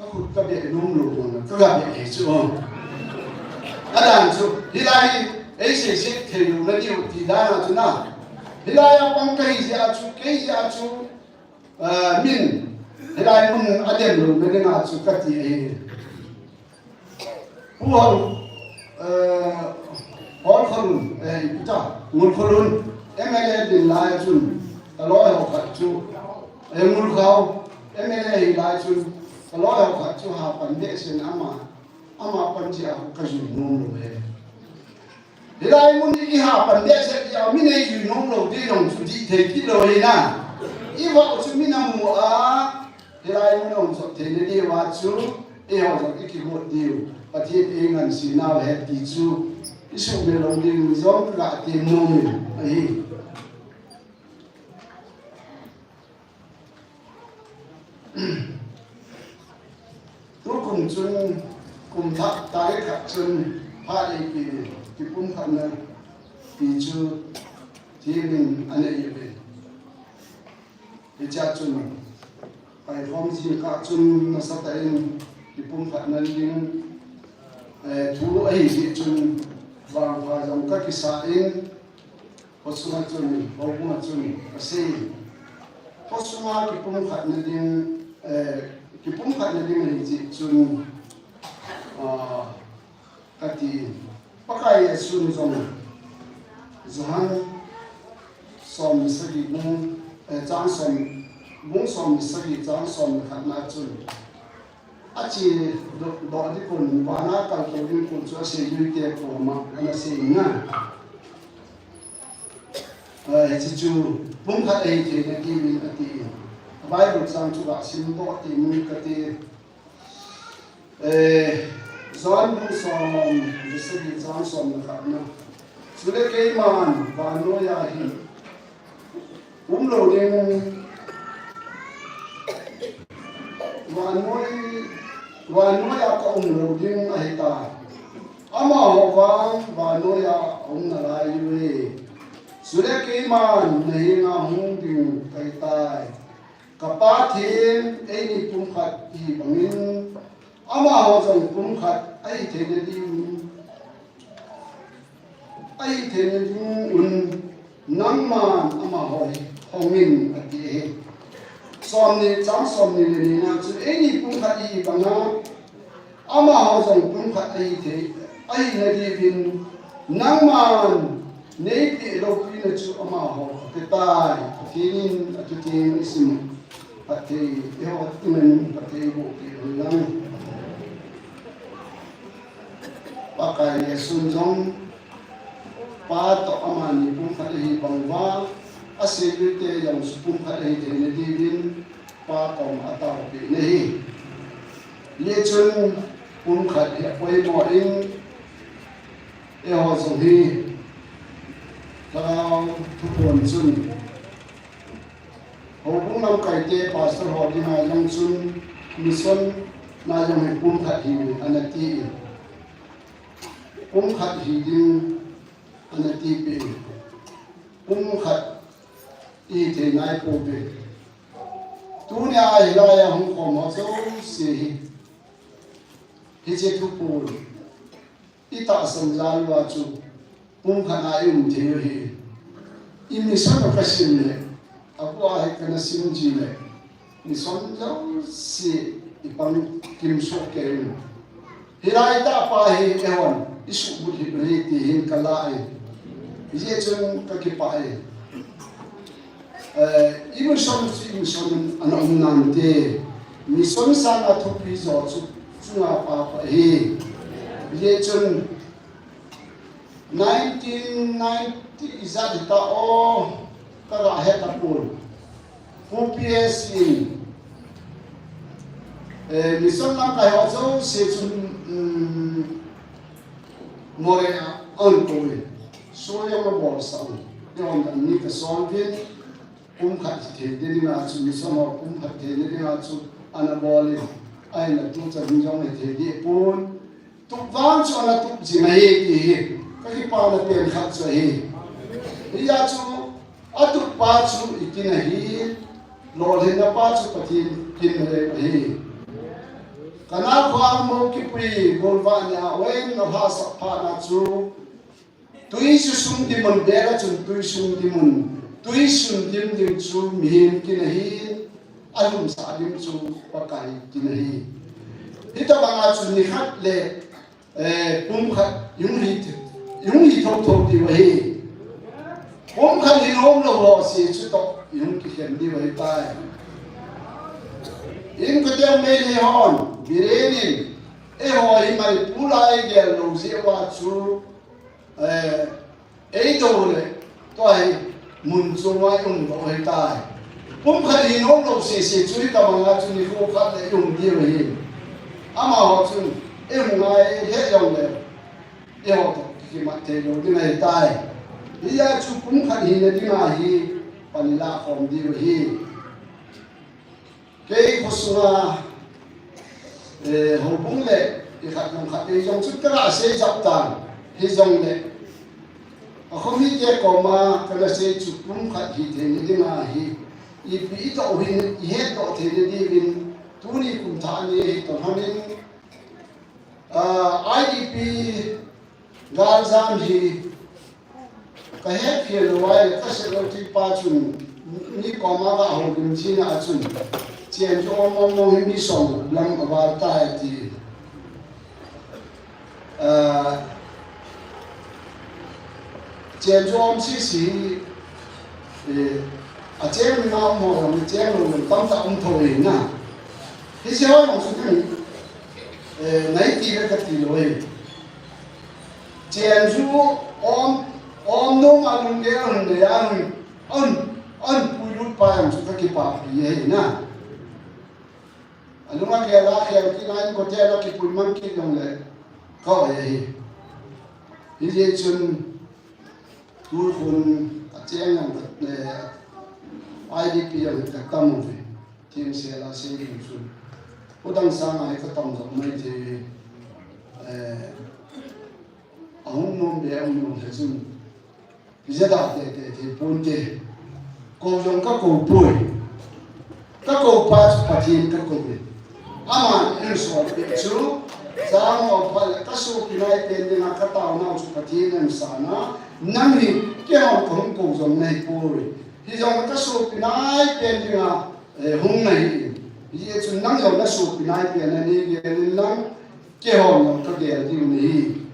Ka khut ka beh nom lou, ka ga beh e chu. Adan chu, hilai, ei sei sei thei lou na diu ti dan a chu na. Hilai a pang kahi jeh a chu, kei jeh a chu, ah, min, hilai mun a dem lou na ding a chu ka ti e. Pu Hol, eh, Hol Kholun, eh, ipi ta, Ngul Kholun, M L A din lai chun, ka loi ho khat chu, eh, Ngul Khau, M L A hi lai chun, ka loi ho khat chu ha pan behseh in ama, ama pan jeh a ka jui nom lou e. Hilai mun i ha pan behseh jeh a min ei jui nom lou ti jong chu dih thei kit lou hi na. I vah u chu min a mu a, hilai mun a um sot thei na diu a chu, eiho jong i kigot diu. Pathen ei ngansena u ahi ti chu, i sumil lou ding jong ka ga ti nom in ahi. Tukum chun, kum thah tarik khat chun, phat eipe, kipumkhatna ti chu, thil in ana ei uve. Hichea chun, pai khom jing kah chun nasatah in kipumkhatna ding, eh, thu ahi jeh chun vangpha jong ka kisa in, khosunga chun, houbunga chun ka sei. Khosunga kipumkhatna ding, eh, kipumkhatna ding ahi jeh chun, ah, ka ti in, Pakai Jesun jong, Johan som le sagi bung, eh, chang som, bung som le sagi chang som le khatna chun, ache doh, doh ding kon, vana kaltou ding kon chu aseijui te koma ana sei in na. Eh, hiche chu pumkhat ahi thei nadiuvin ati in. Bible chang chu ga sim doh teng in kati. Eh, John bung som le sagi chang som le khatna. Chule keiman vannoiya hin um lou ding, vannoi, vannoiya ka um lou ding ahitai. Amaho vang vannoiya aum nalai uve. Chule keiman nahenga hung ding kahitai. Ka Pa theng, eini pumkhat ihi bangin, amaho jong pumkhat ahi theina ding, ahi theina ding un, nangman amaho hi hongin, ati ahi. Somni, chang somni le nina chun, eini pumkhat ihi banga, amaho jong pumkhat ahi thei, ahina diuvin, nangman neipeh loupina chu amaho apetai. Pathen in atutin isim phatthei, eiho atumin phatthei bohpeh hen lang. Pakai Jesun jong Pa toh amani pumkhat ahi bang uva, aseijui te jong chu pumkhat ahi theina diuvin, Pa koma ataopeh na ahi. Hijeh chun pumkhat hi apoimo in, eiho jong hi Lhagao thuphon chun, houbung lamkai te pastor ho dinga jong chun, mission na jong hi pumkhat hi ana ti in, pumkhat hi ding ana tipeh in, pumkhat ihi thei naipouve. Tunia hilai a hung khom ho jouse hi, hiche thuphon itahsan jal uva chu pumkhat a ium thei u ahi. I mission u kasim le, abua hi kana sim ji le, mission jouse ipang kim soh kei in. Hilai tah pa hi eihon isuhbulhit u ahi ti hin kala e. Hijeh chun kakipah e. Eh, i mission chu i mission ana um nante. Mission sanga thupi jo chu chunga papa ahi. Hijeh chun nineteen ninety ijat hita o, kaga het tapon. Pu P S in, eh, mission lamkai ho jouse chun, um, Moreh a ahin kou in, soh jong abolsah un. Eihon dan ni kasol uvin, pumkhat hithei dinga chu, mission ho pumkhat thei dinga chu ana bol in, ahinla tuchan hin jong hithei deh pon. Tup vang chu ana tup jing ahi ti hi kakipana pen khat chu ahi. Hijeh chun atup pa chu ikin ahi, lolhinna pa chu Pathen kin leng ahi. Kana khuang mo kipui golvah nia wen na hahsat phat na chu, tui chu sung dimun, bela chun tui sung dimun, tui sung dim dim chu mihem kin ahi, alhumsa dim chu Pakai kin ahi. Hitabanga chu nikhat le, eh, pumkhat hung hi, hung hi thotho diu ahi. Pumkhat hi nom lou ho se chu toh hung kikhen diu ahitai. Inkote Meitei hon, Biren in, eiho hi Manipur a eigel lou jeh uva chu, eh, eidou le, tua hi mun chunga i um lou ahitai. Pumkhat hi nom lou sese chu hitabanga chu nikho khat le i um diu ahi. Amaho chun, i um ngai he jong le, eiho toh kimat thei lou ding ahitai. Hijeh a chu pumkhat hina dinga hi pan i lakhom diu ahi. Kei khosunga, eh, houbung le, ikhat jong khat, eijong chu kaga sei jap tan, hijongle, akhomite koma kana sei chu pumkhat hi theina dinga hi, ipi itoh u hin, ihetdoh theina diuvin, tuni kum thah ni hi toh lhonin, ah, I D P galjam hi kahet khel lou ahile, ka secretary pa chun, mi koma ga houlim jing a chun, chen chu om om mong hi mi som lam aval tai ati. Ah, chen chu om sese hi, eh, acheng na um ho jong, cheng lou jong tamtah um thou ahi na. Hiche ho jong chu kani, eh, nai ti le kati lou ahi. Chen chu om, om nom a lunggel a hung nei a hung, ahung, ahung puilut pa jong chu kakipapi ahi na. Alung agel a khel kit a inkote a kipui mang kit jongle ka oi ahi. Hijeh chun tukhun acheng jong, eh, I D P jong katam uve. Thingsel a sei ding chu, khudang sanga hi katam jong mai thei, eh, ahung nom be ahung nom le chun, ijat a tete thei ponte. Kou jong kakou poi. Kakou pa chu Pathen kakou e. Aman eisolpeh chu, jangho phat le kasopi nai pen dinga kataonau chu Pathen in asan a, nang hi keihon kahung kou jong nahipoi. Hijongle kasopi nai pen dinga, eh, hung nahi in. Hijeh chun nang jong nasopi nai pen a neigel in lang, keihon jong kagel diu nahi.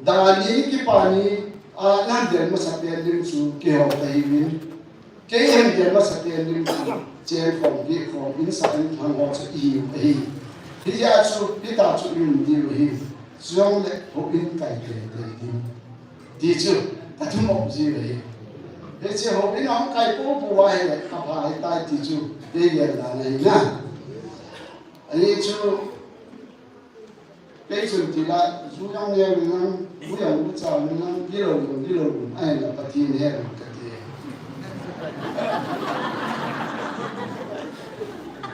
Dan ni kipa ni a nahung gel masapen ding chu keiho kahiuvin. Kei nahung gel masapen ding chu chen khom, geh khom, insung in lhang ho chu ihiu ahi. Hijeh a chu hitia chu i um diu ahi. Chujongle houin kai teitei ding, ti chu kathum um jiu ahi. Hiche houin ahung kai poupou ahile apha ahitai ti chu kei gel dan ahi na. Ahi chu, kei chun tila, ju jong neo inlang, bu jong bu chao inlang, gilou jong gilou inlang, ahinla Pathen he kati.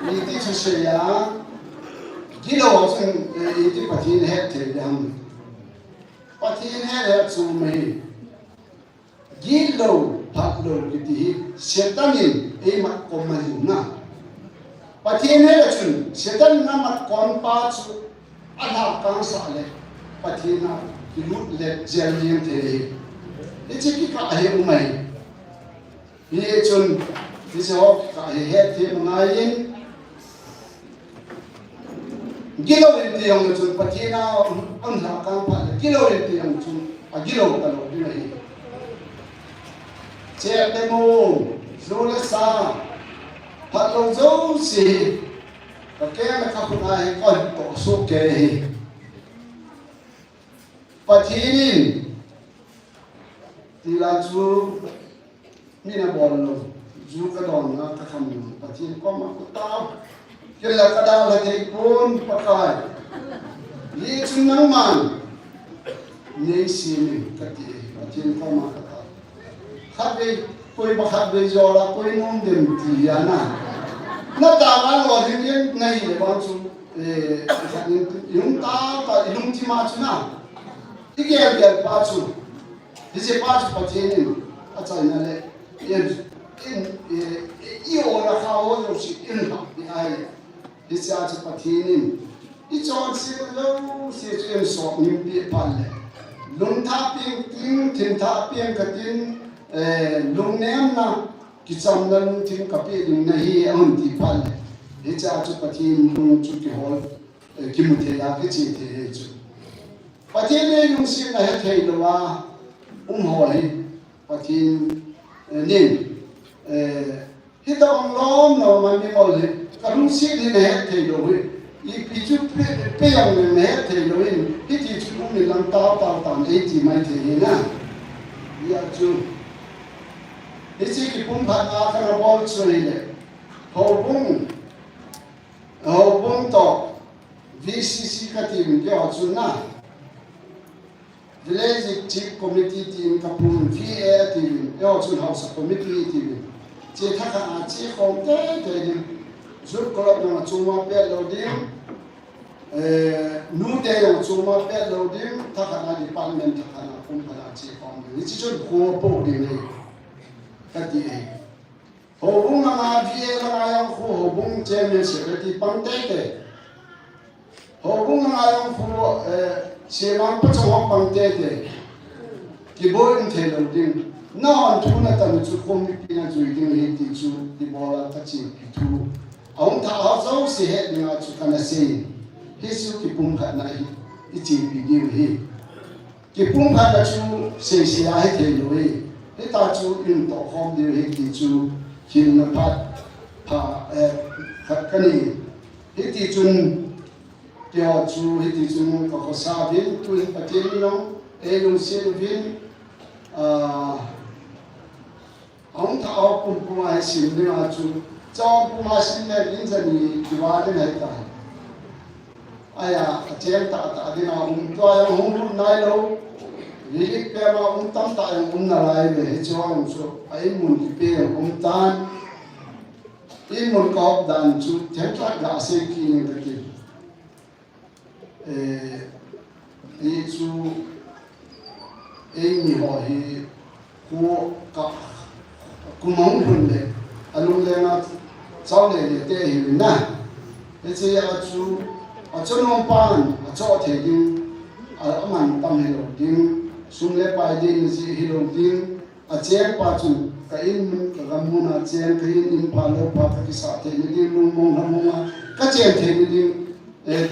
Iti chu seiya, gilou chun, eh, iti Pathen he thei ding ham. Pathen he le chu mai. Gitlou, phatlou kiti hi Satan in eimat khom ahi na. Pathen hel a chun Satan in amat khom pa chu alhakang sah le Pathen a kilut le jel jeng thei ahi. Hiche kikah hi um ahi. Hichun, hiche ho kikah hi hetthem angaiyin, gilou in ti jong chun Pathen a um, um lhakang phat le, gilou in ti jong chun, agilou talou ding ahi. Chep le mu, ju le sa, phatlou jouse hi, kakeng le kakhut a hi kahin toh soh kei ahi. Pathen in, tila chu, mi nabol lou, ju kadon a kakham lou, Pathen koma katao. Kei la kadalha thei pon Pakai. Hichun nangman neisemin kati, Pathen koma katao. Khatvei, koi pa khatvei jol a, koi nom dem ti ana. Natao a lolhing jeng nahi le vang chu, eh, khat nin, ilung tao tao, ilungthim a chu na. Igel gel pa chu. Hiche pa chu Pathen in achaina le, in, in, eh, eh, i-ol a kha ho jouse in lhah ding ahi. Hichea chu Pathen in Ichonsetna jouse chu eisol ngimpi phat le, lungthah peng ting, thingthah peng katin, eh, lungnemna, kichamna lungthim kapeh ding nahi, ahung ti phat le, hichea chu Pathen lung chu kihol, eh, kimu thei a, kiche thei ahi chu. Pathen in lungsetna hethei louva um ho hi, Pathen, eh, nin, eh, Hitabang lom lom a mimol hi, kalungset hi nahet thei lou hi. Ipi chu pe, pe jong le nahet thei lou hin, hiti chu um in lang tao tao tan eiti mai thei hi na. Hijeh chun, hiche kipumkhatna kana bol chu hile, houbung, houbung toh, V C C kati uvin keiho chu na. Village Executive Committee tin kapum, V A atiuvin, eiho chun Haosa Committee atiuvin. Hiche thakhat a chekhom teitei ding. Youth Club jong achom a pet lou ding. Eh, nute jong achom a pet lou ding. Thakhat a department thakhat a pumkhat a chekhom ding. Hiche chun kho apoh ding ahi. Kati ahi. Houbung langa, V A langa jong khu houbung chairman secretary pang teitei. Houbung langa jong khu, eh, semang pachong ho pang teitei. Kiboi um thei lou ding. Nahon thu natam chu khu mipi najui ding ahi ti chu kibol a kachepi thu. Ahung thah ho jouse het dinga chu kana sei. Hichu kipumkhatna hi, ichepi diu ahi. Kipumkhatna chu seisei a hethei lou ahi. Hitia chu eitoh khom diu ahi ti chu hilna phat pha, eh, khat kanei. Hiti chun keiho chu hiti chun kakhosa uvin, tuhin Pathen in jong eilungset uvin, ah, Ahung thah ho pumpum a hi sim dinga chu, chom puma sim le in jani kivah ding ahitai. Ahia, acheng tahtah dinga um, tua jong hung lut nailou. Relief camp a um tamtah jong um nalai ve, hiche jong chu, a in mun kipe jong um tan. In mun kahop dan chu, themkhat gasei kit ing kati. Eh, hichu, eimi ho hi, khu ka, kum ahung lhun le, alungleng a chao le le te ahiuvin na. Hiche a chu, achonom pan, achoh thei ding, a, aman tam hilou ding, sum le pai ding, ji hilou ding, Achengpa chun, ka in mun, ka gam mun a cheng, ka in, in pha lou pha, ka kisah theina ding, lungmong lhamong a, ka cheng theina ding, eh,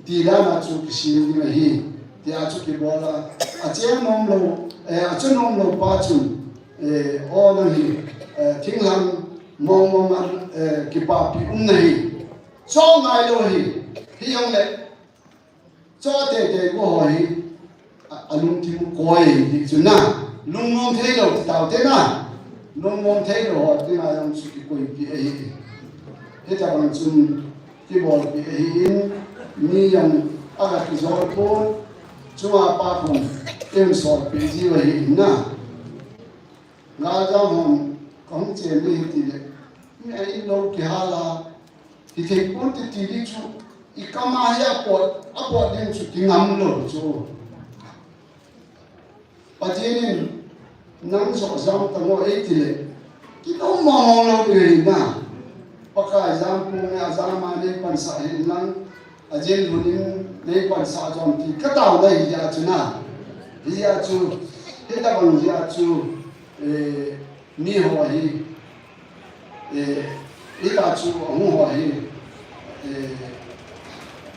ti dan a chu kisem ding ahi, tia chu kibol a. Acheng nom lou, eh, achonom lou pa chun, eh, o nang hi, eh, thinglhang mong mong a, eh, kipapi um nahi. Cho ngai lou hi, hijongle, Cho teitei ko ho hi, a, alungthim u koi hi chu na. Lungmong thei lou ti tao te na. Lungmong thei lou ho ti na jong chu kikoipi ahi. Hitabang chun kibolpi ahin, mi jong aga kijol pon, chunga pa khun, eisol pi jiu ahi na. Ngaljam hon, kahung chen ni hiti le. Mi a in lou kihal a, hithei pon ti ti di chu, i kam a hi apot, apot ding chu kingam lou chu. Pathen in, nang joh jam tang o eiti le, kinom mong mong lou ding ahi na. Pakai jam pon a jam a nei pansah hen lang, Ajin lhun in nei pansah jom ti ka taona hi a chu na. Hi a chu, hitabang hi a chu, eh, mi ho hi, eh, hi a chu, ahung ho hi, eh,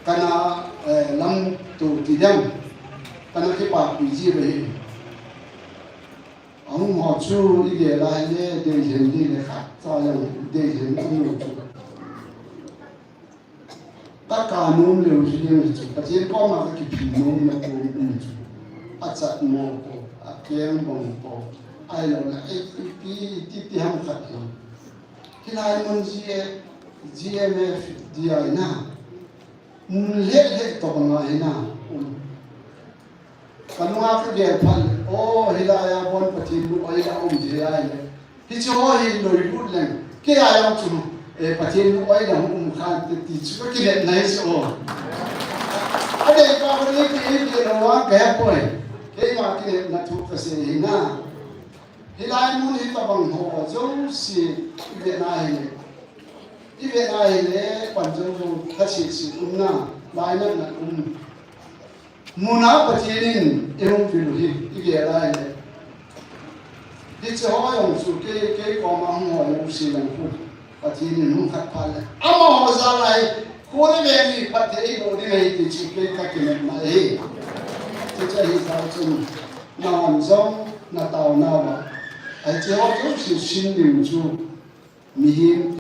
kana, eh, lam tu ti ding, kana kipapi ji ve hi. Ahung ho chu i ve lai le, dei hen di le khat cha jong, dei hen um lou chu. Ka ka nom leu chu ding chu, Pathen koma ka kiphin nom na ko um chu. Achat mo ko, akeng bong ko, ahilou le, eh, ipi, ipi, ipi ham khat hi. Hilai mun G A, G M F D I na. Mun lheh lheh tobang a hi na. Um. Ka nunga ka gel phat le, o, hilai a bon Pathen lung oi la um thei ahi le. Hiche ho hi loi lut leng. Kei a jong chu, eh, Pathen lung oi la um khan te ti chu ka kinepna hi chu o. Adei pa ko ni ki, ki lo wa ka he poi. Keima kinepna thu ka sei hi na. Hilai mun hitabang ho jouse i ve na hi le. I ve na hi le, pan jou jou thase se um na. Lainatna um. Muna Pathen in eihung vil u hi, igel a ahile. Hiche ho jong chu kei, kei koma hung ho jouse jong khu Pathen in hung khat phat le, amaho jal a hi, khu le veng mi phatthei eiboh ding ahi ti chu kei kakinepna ahi. Hiche hi jal chun, nahon jong nataonauva, hiche ho jouse sin ding chu mihem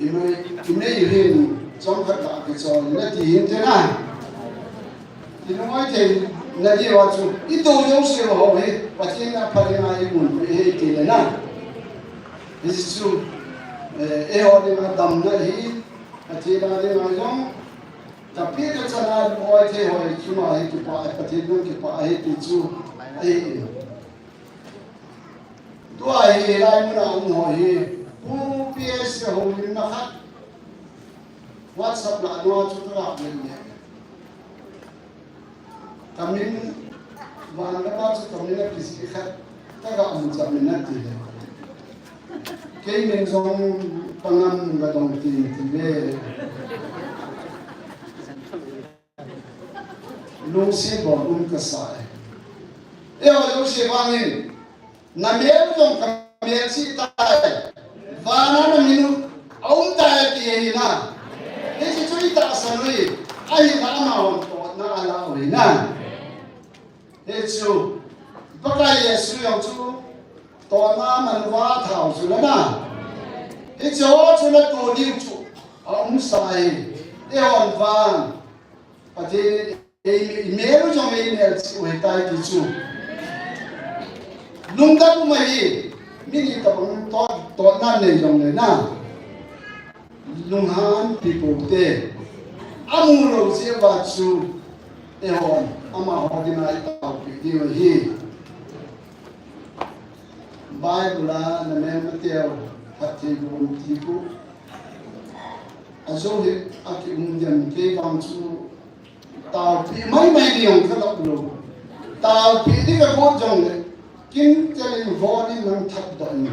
Imei, imei hin chomkhat lah kichol nati hinte na. Inungoi theina diuva chu, itou jouse ho hi Pathen in apha dinga eimun peh ahi tile na. Hichu, eh, eiho dinga damna ahi, Pathen a dinga jong, tapeh tachana lungoi thei ho hi chunga hi kipah, Pathen jong kipah ahi ti chu ahi. Tua hi hilai muna um ho hi, Pu P S houlimna khat, WhatsApp lah a chu kaga vet le. Kamin, van lama chu kamin akijih khat, kaga mu cha min ati le. Kei min jong Pangam Gadong ti, ti ve. Lungset bol um kasa e. Eiho jouse vangin, namel u jong kamel cheh tai. Vana namin u aum tai ti ahi na. Hiche chu itahsan u ahi. Ahinla amahon totna alah u ahi na. Hichu, Pakai Jesu jong chu totna aman uva athau chu ahi na. Hiche ho chu natoh diu chu aumsa ahi. Eihon vang Pathen in ei, imel u jong eimel cheh u ahitai ti chu. Lungdam um ahi, mi ni tabang tot, totna nei jongle na. Lunghan pi pou te. Amu lou jeh uva chu, eihon, amaho dinga itaopeh diu ahi. Bible a namelmateu phattheiboh um ti khu. Ajou hi akium dem, kei vang chu taopeh maimai ding jong kalah lou. Taopeh ding kagot jongle, kin tel in von in lang thapdoh in.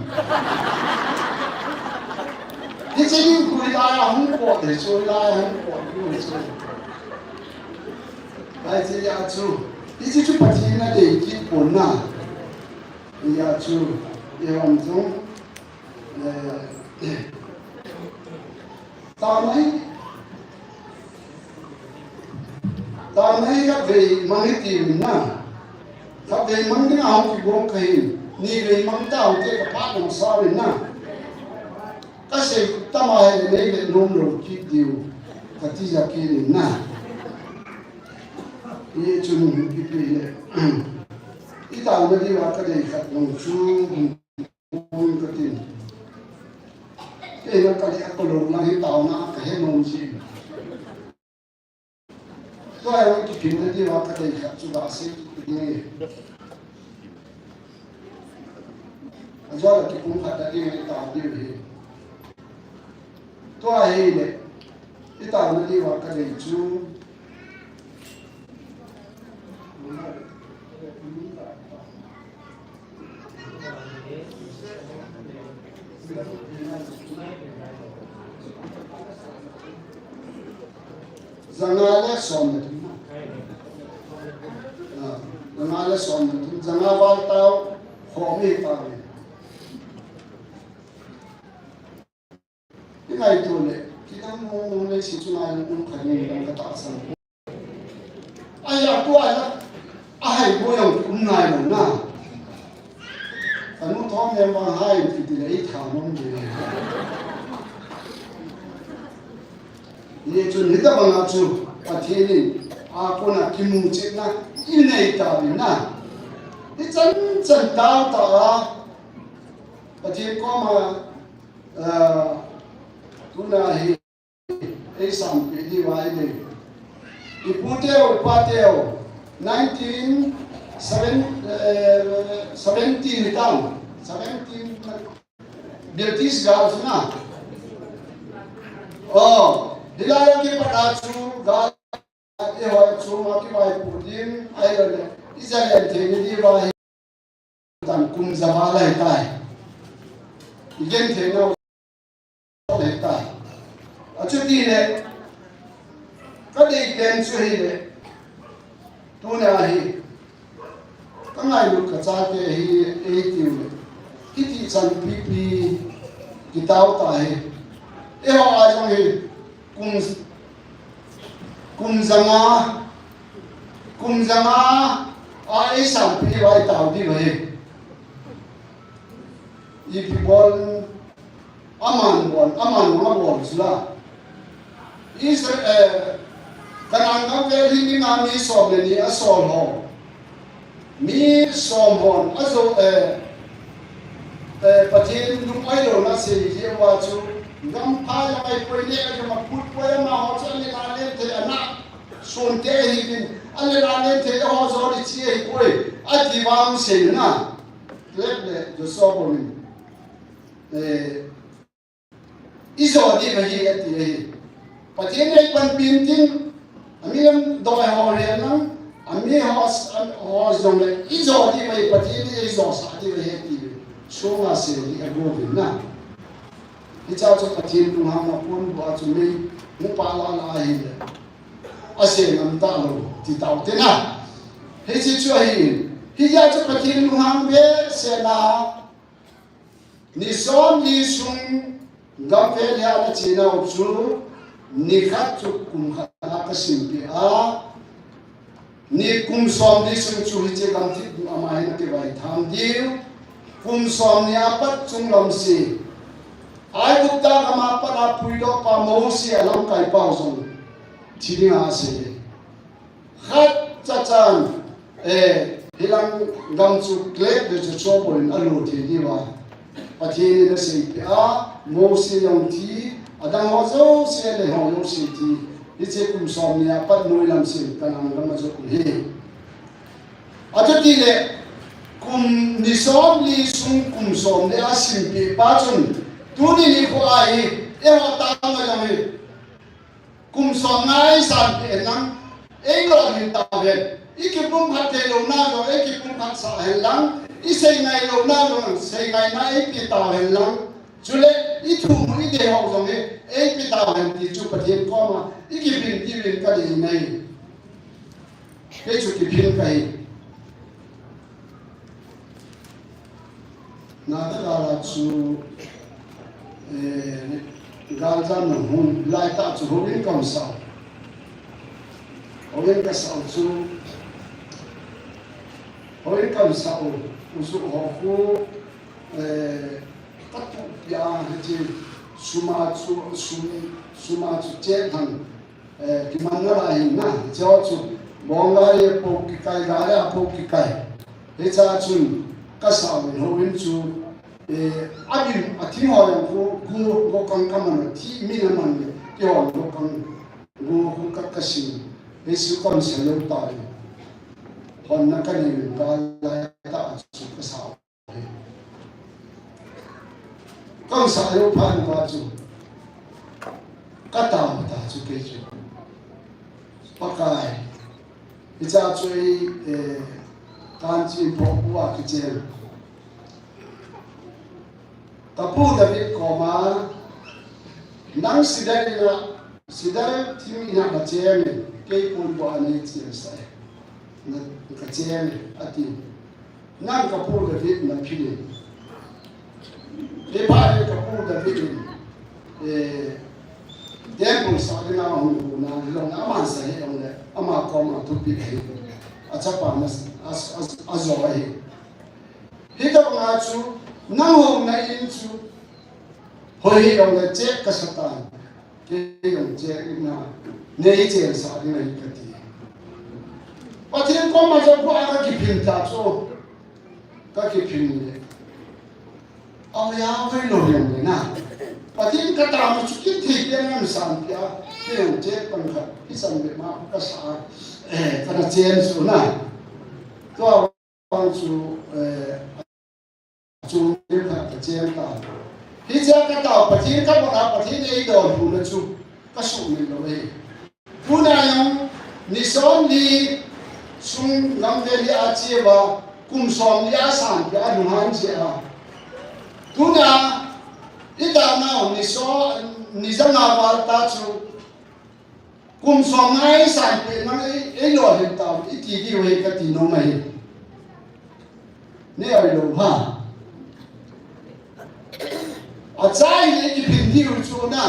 Hiche ding khu hilai a hung pot, hichu hilai a hung pot, hichu. Hiche a chu, hiche chu Pathen in adei kit pon na. Hijeh chun, eihon jong, eh, taona hi, taona hi khatvei mang hiti uvin na. Khatvei mang dinga hung kigong kahin, nivei mang taute kaphat jong sa uvin na. Kasei tama hile neivet nom lou kit diu, kati ja kit in na. Hichun ipi le. Itaona diuva kadei khat jong chu, katin. Keima kale akolou lang hi taona kahe nom jin. Tua jong kiphinna diuva kadei khat chu gasei kit ding ahi. Ajou le kipumkhatna ding ahi, tao diu ahi. Tua ahile, itaona diuva kadei chu. Janga le som le thum. Ah, janga le som le thum. Janga val tao, khom hi tao. I ngaito le, kidang mong mong le si chu ngai um kha ni dang ka tahsan. Ahi a tua la, ahai bo jong um ngai lo na. Kanu thom nem bang hai kiti le i tha mong de. Hijeh chun hitabang a chu, Pathen in, a kona kimuchetna inei tauvin na. Ichan chan tao tao a, Pathen koma, eh, tuna hi eisanpeh diu ahi. Ipu teu, ipa teu, nineteen seven, eh, seventeen ni tang, seventeen, British gal chu na. Oh, hilai a kipat a chu gal ihoi chu ma kivaipoh ding, ahilou le, ija len thei ni diu ahi. Tan kum ja val ahitai. Igenthei nau ahitai. Achuti le, kadei pen chu hile, tuna hi, kangailut kachate hi, eitiu le, hiti chan pipi kitao tahi. Eiho a jong hi, kum, kum ja nga, kum ja nga a eisanpeh uva itao diu ahi. Ipi bol, aman bol, aman bol, bol chu la. Israel, eh, Canaan gam vel hi mi nga mi som le ni asol ho. Mi som hon ajo, eh, eh, Pathen lung-oi louna asei jeh uva chu, gam pha jong ahipoi, neh jong aput poi, amaho chu alen alen thei, ana sonte ahiuvin, alen alen thei, eiho jong ichi ahipoi, ati vang seina. Caleb le Joshua bol in, eh, ijo diu ahi, ati ahi. Pathen in eipanpi intin, ami lam doi ho hen lang, ami ho, ho jong le ijo diu ahi, Pathen in eijosah diu ahi, ati. Sunga sei hi agouvin na. Hiche chu Pathen lunghang a ponbuh a chu mei, mupa la la ahile, asei ngam talou, ti tao te na. Hiche chu ahi. Hiche chu Pathen lunghang behseh na. Ni somli sung gam vel hi ana chenau chu, ni khat chu kum khat a kasimpeh a, ni kum somli sung chu hiche gamthip bung ama hin akivaitham diu, kum somni a pat chunglam se, Aigupta gam a pat a puidoh pa Mosi a lamkai pau jong thi dinga asei. Khat cha chan, eh, hilang gam chu Caleb le Joshua bol in alo thei diuva Pathen in aseipeh a, Mosi jong thi, adang ho jouse le ho jouse thi, hiche kum somni a pat noilam sen Canaan gam a jot u ahi. Achuti le, kum ni somli sung kum somli a simpeh pa chun, tuni nikho a hi, eiho tang a jong hi, kum som nga eisanpeh hen lang, eilolhin tauhen. Ikipumkhat thei louna jong, eikipumkhat sah hen lang, isei ngai louna jong, sei ngaina eipeh tauhen lang. Chule, ithumu idei ho jong hi, eipeh tauhen ti chu Pathen koma, ikiphin diuvin kadei ahi. Kei chu kiphin kahi. Natna gal a chu, eh, galjam na hun lai tah chu houin kaum sah u. Houin kasah u chu, houin kaum sah u, u chu ho khu, eh, katuh pia hiche sum a chu, sum, sum a chu cheh thang. Eh, kimanna lai ahi na, hiche chu, bong lai a po kikai, lai a po kikai. Hiche chun, kasah uvin houin chu, eh, abim, athing ho jong khu, gu, gokang kaman, athi min aman le, kihon gokang, gu, khu ka, kasin. Hichu kaumsa lou tai. Honna kanei uvin, gal lai tah chu kasah u. Kaumsa lou phat uva chu, katao tah chu kei chu, Pakai, hiche chu ei, eh, Kanchi Phobu a kichen. Kapu David koma, nang sidar in a, sidar thim in a nacheng in, kei ponbuh a neichensah e. Na, kacheng e, ati. Nang kapu David naphil in. Kei phat in kapu David in, eh, temple sah dinga ahung gon a, hilou le aman sa hih jongle, ama koma thupeh ahi. Achapa na, a, a, ajo ahi. Hitobanga chu, nang houna in chu, hoi hih jongle cheh kasa tan. Kei jong cheh in a, neichensah ding ahi kati. Pathen koma jong kua kakiphin ta chu. Kakiphin le. Ahoiya hoilou jeng le na. Pathen katao chu kithei pia ngan sanpia. Kei jong che pan khat. Kisan be ma kasa. Eh, kana chen chu na. Tua vang chu, eh, Chung lim khat ka cheng ta. Hichea ka tao Pathen ka bol a Pathen eidol hu na chu ka sumil lou e. Tuna jong ni som li sung lam veli a che uva kum som li a sanpia lunghan che a. Tuna i tao nau ni som ni ja nga val ta chu Kum som nga i sanpeh nang ei, ei lolhin tau, i ti diu hi ka ti nom ahi. Nei oi lou ha. Achai le i phin diu chu na.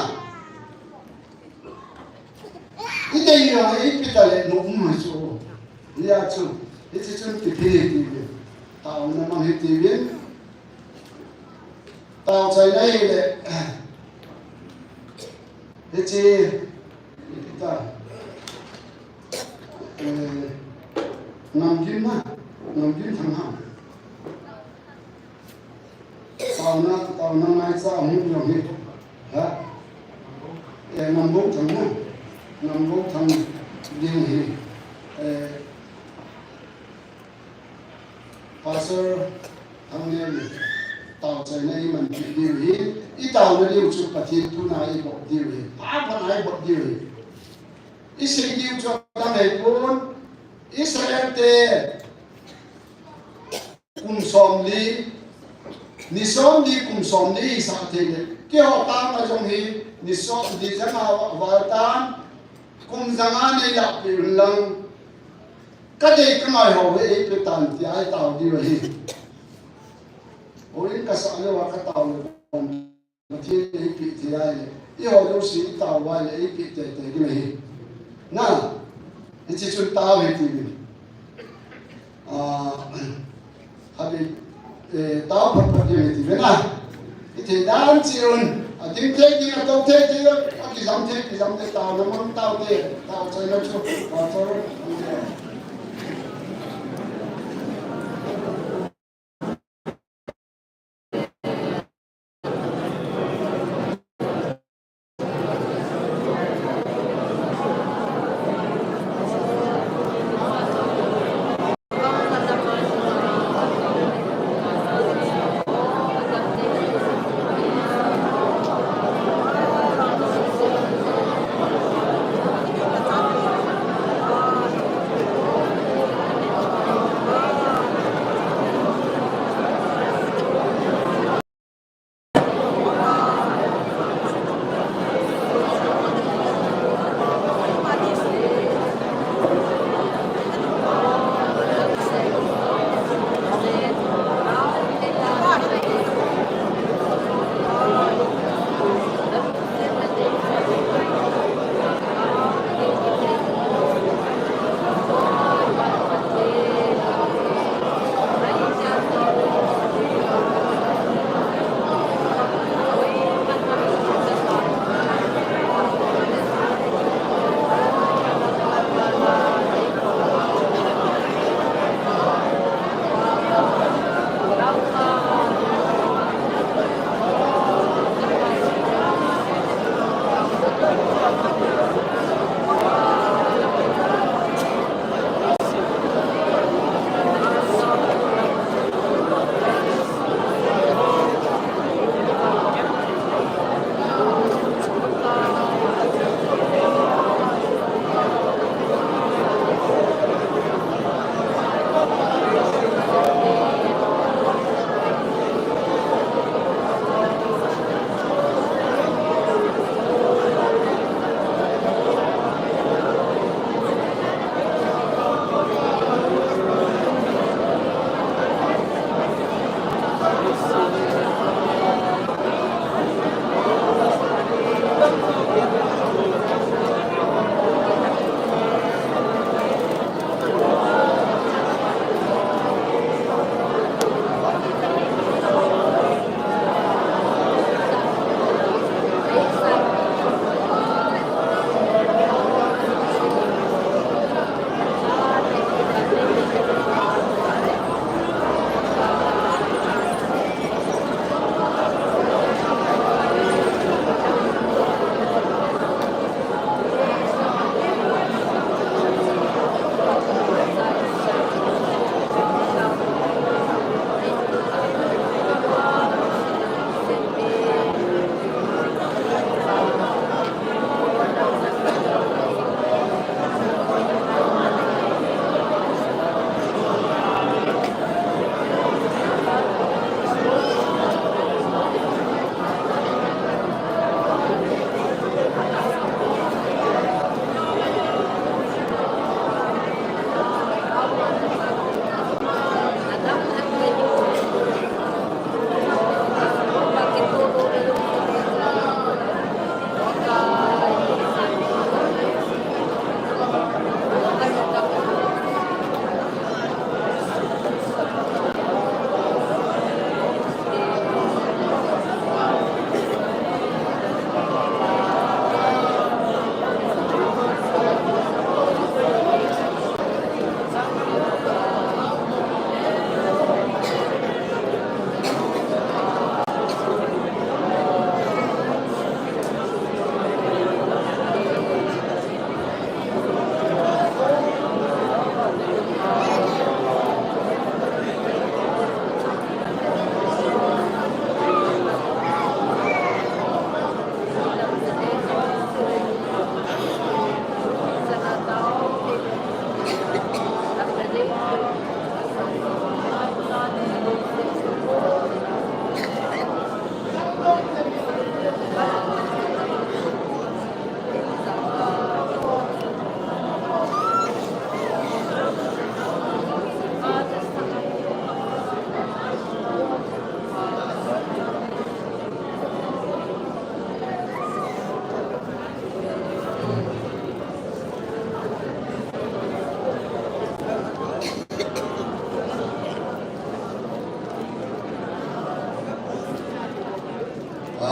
I dei lou i pi ta le nom um chu. Nia chu, hiche chun kiphin hi ti. Taona mang hi ti vin. Tao chaina hi le. Hiche, ta, eh, Ngamgim na, Ngamgim Thangham. Taona, taona ngaicha hung jong hi. Ha? Eh, Ngambou Thang na, Ngambou Thang ding hi. Eh, Pastor Thangnel, tao chaina i manpeh diu hi, i taona diu chu Pathen tuna i bol diu hi, pha pha i bol diu hi. I sei diu chu adang hipon, Israel te kum som li, ni som li kum som li i sah thei le. Keiho tang a jong hi, ni som li ja nga val tan, kum ja nga nei lah peh un lang. Ka dei ka ngai ho ve ei pe tan ti ai tao diu ahi. Houin ka sah lou a ka tao lou. Pathen ei pe thei ai le. Eiho jouse i tao uva le ei pe tei tei diu ahi. Na, hiche chun tao hi ti vin. Ah, Hati, eh, tao phot phot ding ti ve na. I thei dan chi un. A ding thei ding, a tou thei thei, a kijam thei kijam thei, taona mang tao thei, tao chaina chu, tao chaina.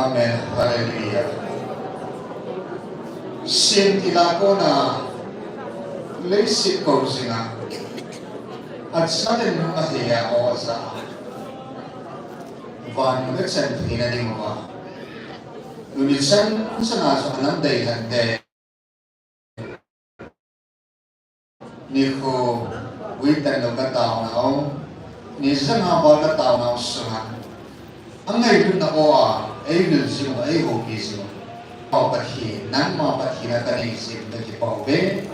Amen. Hallelujah. Sin tila kona leiset kou jinga, achaten nung aheia ho aja, van mun achan theina dinguva, tuni chan chana chu anam dei hante. Nikho, weekend lou kataonau, ni janga val kataonau sunga, angailutna o a eivil jing u, eihoupi jing u, Pathen, nangma Pathen a kanei jeh in kakipah uve.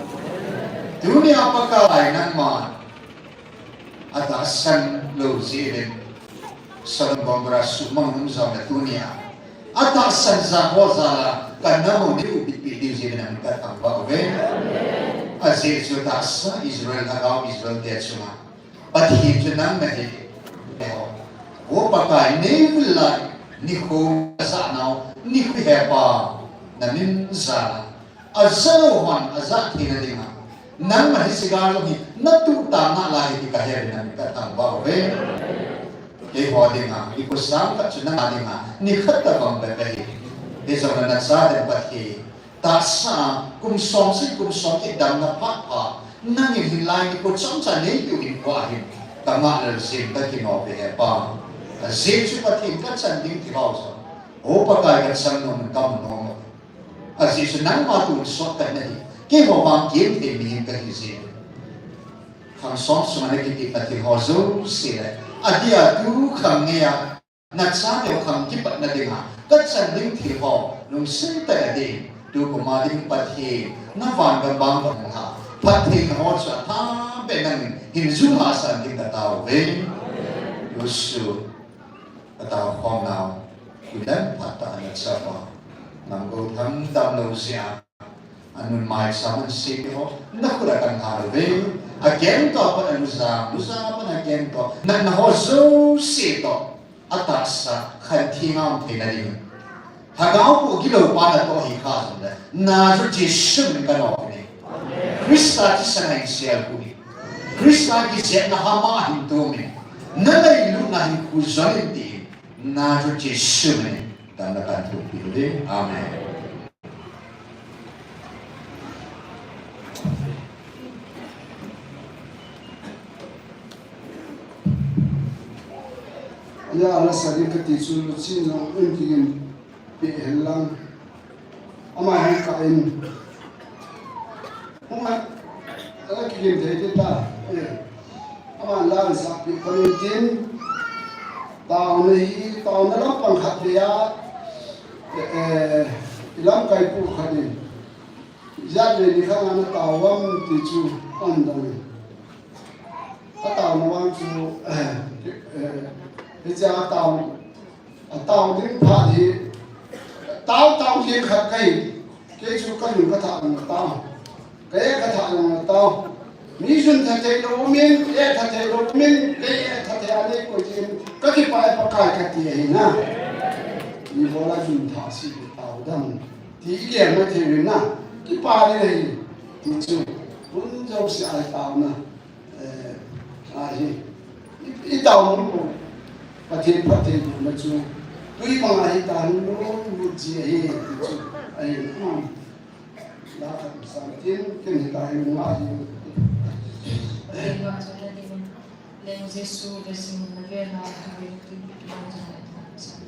Tunia Pakai nangma atahsan lou jeh in, Sodom Gomorrah suhmang um jongle tunia atahsan ja ho jal a kanam u neiuppi diu jeh in namin kathangvah uve. Ajeh chu tahsa Israel, lhagao Israel te chunga Pathen chu nang nahi. O Pakai, neivil lai, nikho ajahnau, nikho hepa, namin jal a ajalou hon ajah theina dinga, nangma hiche gal jong hi natuh tah nalai hi kahe uvin namin kathangvah uve. Keiho dinga nikho sangkhat chu nanga dinga nikhat tobang bep ahi. Hijongle nachaten Pathen, tahsa kum som seh kum som kidamna phat pha, nangin hilai nikho chomcha neipeuvin kho ahin, kangah lel jeh in kakinop e Hepa. Ajeh chu Pathen, kachan ding thilhou jong, O Pakai, kachan nom in kamu nom e. Ajeh chu nangma tonsot kahi nahi, keiho vang kihil thei mihem kahi jeh in. Khang som sunga nakitepna thilhou jouse le, adia tu khang ngeia nachateu khang kipatna dinga kachan ding thilhou lungset tah a din, tu kuma ding Pathen, navan gam bang kahung ha, phattheina ho chu athah beh nangin hin jui lhahsam ding katao uve. Jesu, katao khom nau, kulen phat tah a nachapa, nang gou tham damlou jeh a, anun maicham anse ho, nakhut a kanlhah uve. Akeng toh apat alujang, lujang apat akeng toh, natna ho jouse toh atahsa khantheng a um theina dingin, lhagao pu gilou pa natoh hikha jongle, Nazareth Jesu min kanop e. Christa thisan a hin selkhuh in, Christa kijepna hama hin tum in, nangailutna hin khujon in tin, Nazareth Jesu min in damna kahin thumpi uve. Amen. Aya, ala sa ding kati chu, chin jong in kigin pe hen lang. Ama hung kah in. Hung a, ala kigin thei te ta. Eh. Ama la sa pi ko tin. Taona hi, taona lampang khat le a. Eh, eh, lamkai pu khat in. Ijat le ni khang a natao uvam ti chu ahin dong e. Ataona vang chu, eh, eh, hiche atao, atao ding phat hi, tao, tao jeng khat kahi, kei chu kalung kathah langa tao, ka-e kathah langa tao. Mi jun tha thei lou umin, e tha thei lou umin, kei e tha thei a nei koi jin, kakipah e Pakai kati ahi na. Ibola jun tha si tao dam. Ti igel na thei uvin na, kipah ding ahi, ti chu, hun jouse a taona, eh, ahi. I, itao mun ko, Pathen, Pathen na chu, tui bang ahi ta, hun lo, lo ji ahi, ti chu, ahi, um. La khat sang tin, tin hi ta hi, um, ahi. Leng Jesu, le sing na ve na, tu ve, tu ve, tu ve, tu ve.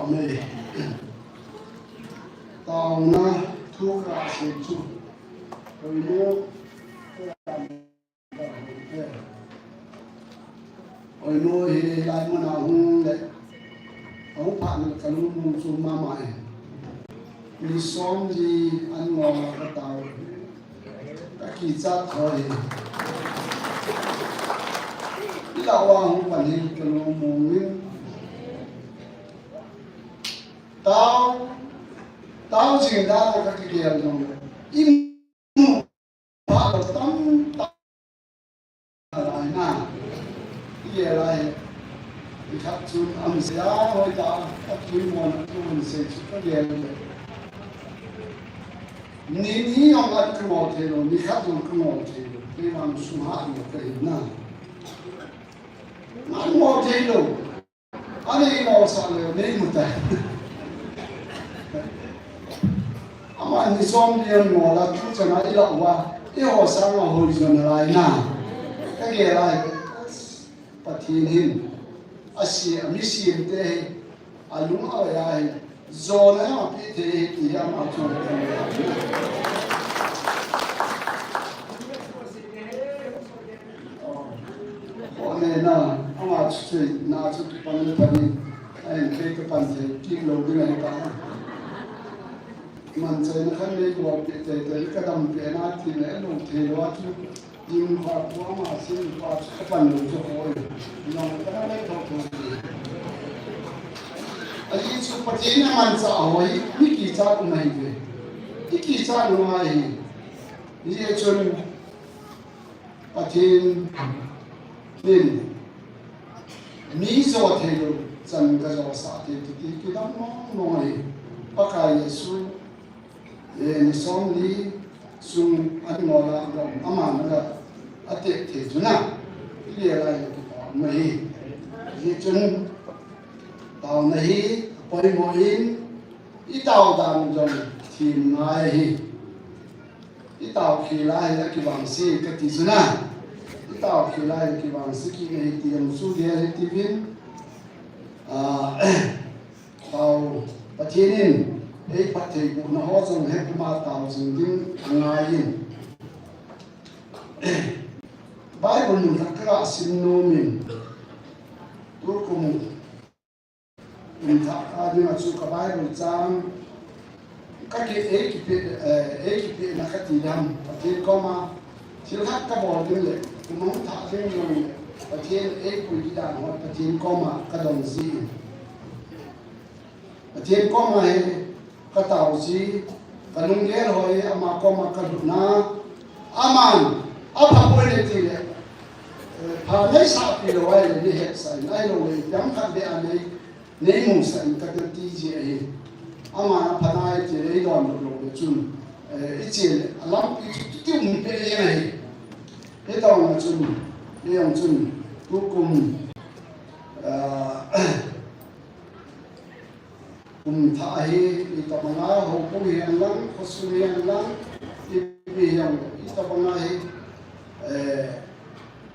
Amen. Taona thu ka sei chu. Oinu, oinu hilai muna hung le, hung phat le kalungmong chu mama e. Ni som li an ngol ka tao. Ka kichat thoi. Ila wa hung pan hi kalungmong in. Tao, tao jing da ka kigel jong. Imu pha lo tam tam lai na. Kigel lai. Ikhat chun am sia hoi ta, a tui mo na tu sei chu kagel. Ni ni jong at kangol thei lo, ni khat jong kangol thei lo. Kei vang sum ha lo ka hin na. Ngan ngol thei lo. Ani ngol sa le nei mu ta. Ama ni som li an ngol a tu chana ila wa. I ho sang a hoi jo na lai na. Kagel lai. Pathen hin. Asi, ami siem te hi. Alung a ya hi. Jona ya pi te hi ti ya ma chu. Amen na, ama chu chu na chu kipan le pani. Ai, kei kipan thei, kilo ding ahi ta. Manchaina khan nei bol pi te te, ka dam pi na ti le lo thei lo a chu. Ding pa pu ama sin pa chu ka pan lo chu hoi. Nong ka na le tho tho. Ahi chu Pathen a mancha hoi, mi kichat um ahi ve. I kichat um ahi. Hijeh chun Pathen in mi jo thei lo chan ka jo sah thei ti ti kidam mong mong ahi. Pakai Jesu, eh, ni som li sung an ngol a, aman a, a teh thei chu na. I le lai ki pa na hi. Hijeh chun taona hi poimo in i tao dan jong thim ngai ahi. I tao khel a hi a kivangse ka ti chu na. I tao khel a hi a kivangse kit na hi ti jong chu dia hi ti vin. Ah, tao Pathen in ei phattheibohna ho jong he kuma tao jing ding angai in. Bible mun khat ka sim nom in. Tukum Kum thah a dinga chu ka Bible chang ka ki, ei kipe, eh, ei kipehna ka ti dam, Pathen koma thil khat ka bol ding le, kum hung thah ding jong le, Pathen ei pui ding dan ho, Pathen koma ka dong ji. Pathen koma hi ka tao ji, ka lunggel hoi ama koma ka lut na, aman, apha poi le ti le, eh, pha nei sah pi lo ai le, nei het sah in, ahilou le, jam khat be a nei, nei mu sah in ka ti ji ahi. Aman apha nai ti le, ei don lo le chun, eh, i che le, a lampi chu ti um pe le ahi. He tao na chun, he ang chun, tukum, ah, Kum thah hi, itobang a, houbung hi hen lang, khosung hi hen lang, ipi hi hen lang, itobang a hi, eh,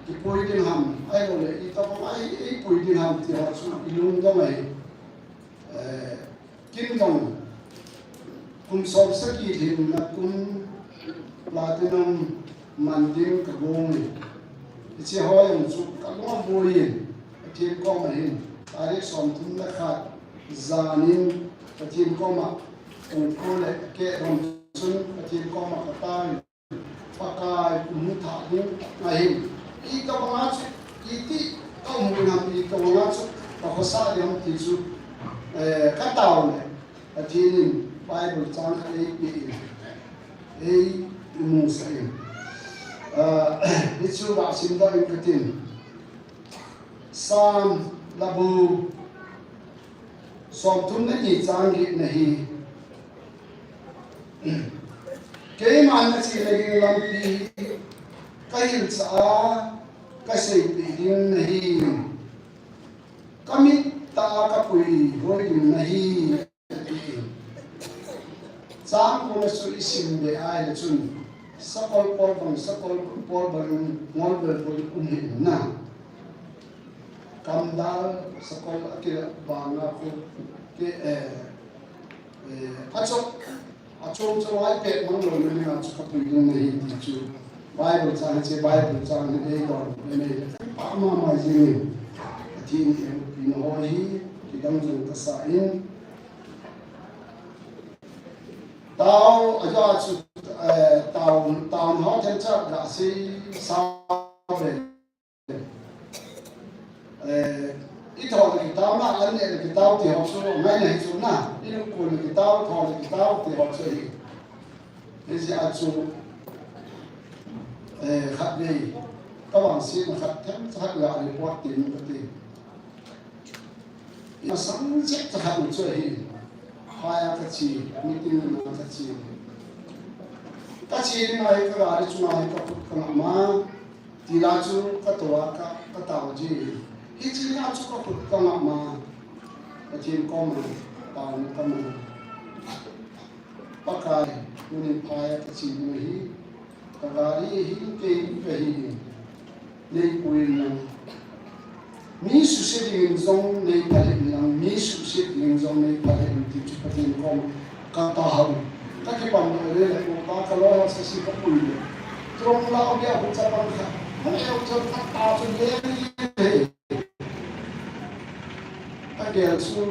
kipui ding ham, ahilou le, itobang a hi, eipui ding ham, ti ho chu, ilungdong ahi, eh, kin dong, kum som sagi lhinna kum, Platinum man ding ka gong e. Hiche ho jong chu ka lung a boi in, Pathen koma hin, tarik somthum le khat jan in Pathen koma kong ko le ke rom chun Pathen koma ka tao in, Pakai kum hung thah ding ahin. Itobang a chu, iti ka um ding ham, itobang a chu ka khosa ding ham ti chu, eh, ka tao le. Pathen in Bible chang khat eipe in, eimusah in. Ah, hichu vah simdoh in katin. Psalm labu somthum le ni chang getna hi. Keiman nache le ging lampi hi kahilchah a, kaseipeh ding nahi. Kamit tah a kapui hoi ding nahi. Chang kona chu isim be ahile chun, sakol pol bang, sakol pol bang, ngol bel pol um hi na. Kamdal sakol akila banga ko ke, eh, eh, achok, achom chom ai pet mang lo ni na chu kapui ding nahi ti chu. Bible chang che, Bible chang ni ei don ni nei pa ma ma ji ni. Atin e pin ho hi kidang jong kasa in. Tao, ajo chu, eh, tao, tao ho then cha ga si sa ve. Eh, i thou le kitao na, an ne le kitao ti ho chu, ngai nei chu na, i lungkul le kitao, thou le kitao ti ho chu hi. Hiche a chu, eh, khat vei, ka vangsetna khat them cha khat la report ti nu ka ti. Masang chet cha khat nu chu hi, phai a ka che, meeting na ka che. Ka che ni ngai ka gari chunga hi ka khut ka ngah ma, Tila chu ka tou a ka, ka tao ji. Hiche a chu ka khut ka ngah ma. Pathen koma taona ka man. Pakai, tuni phai a ka che ding ahi. Ka gari hi kei ka hi ding. Nei pui in lang. Mi suse dingin jong nei phalheh in lang, mi suse dingin jong nei phalheh in ti chu Pathen koma ka tao. Ka kipan le le le, ko ka ka lo sa si ka pui le. Trong la o ya bu cha pang kha. Mo e o cha ka ta chu le le. Ka gel chu,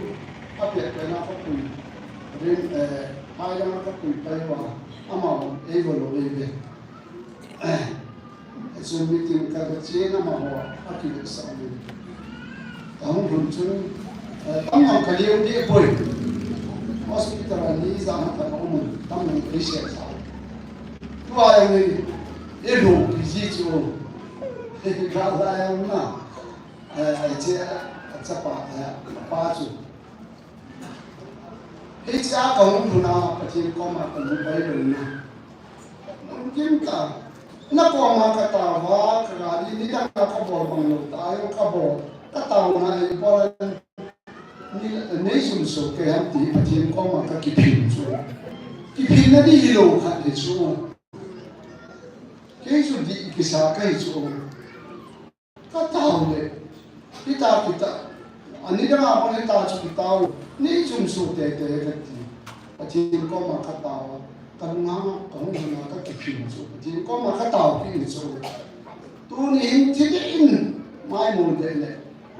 a pe pe na ka pui. Rin, eh, hai la ka pui pai wa. Ama ei vo lo ei ve. Eh, Chun meeting ka, ka che na ma ho, a ki sa ni. Ka hung hun chun, eh, tam ngam ka liu ni poi. Hospital a ni ja na ka um, tam ngam ka se sa. Tua ya ni, e lo ki ji chu. Ka la ya na. Eh, che, a chapa, eh, pa chu. Hiche a ka hung hun a Pathen koma ka lungbai lou na. Lungkim ta. Na koma ka tao va, ka gari nidang a ka bol bang lou ta, jong ka bol. Ka taona ei bol ni, nei jum so ke ham ti Pathen koma ka kiphin chu. Kiphin na di hi lou khat hi chu. Kei chu di kisa ka hi chu. Ka tao le, kita, kita. Ani dang a bang hita chu kitao. Nei jum so tete ka ti. Pathen koma ka tao. Ka lunghang a, ka hung hang a, ka kiphin chu. Pathen koma ka tao kit ni chu. Tuni hin thi deh in, mai mu deh le,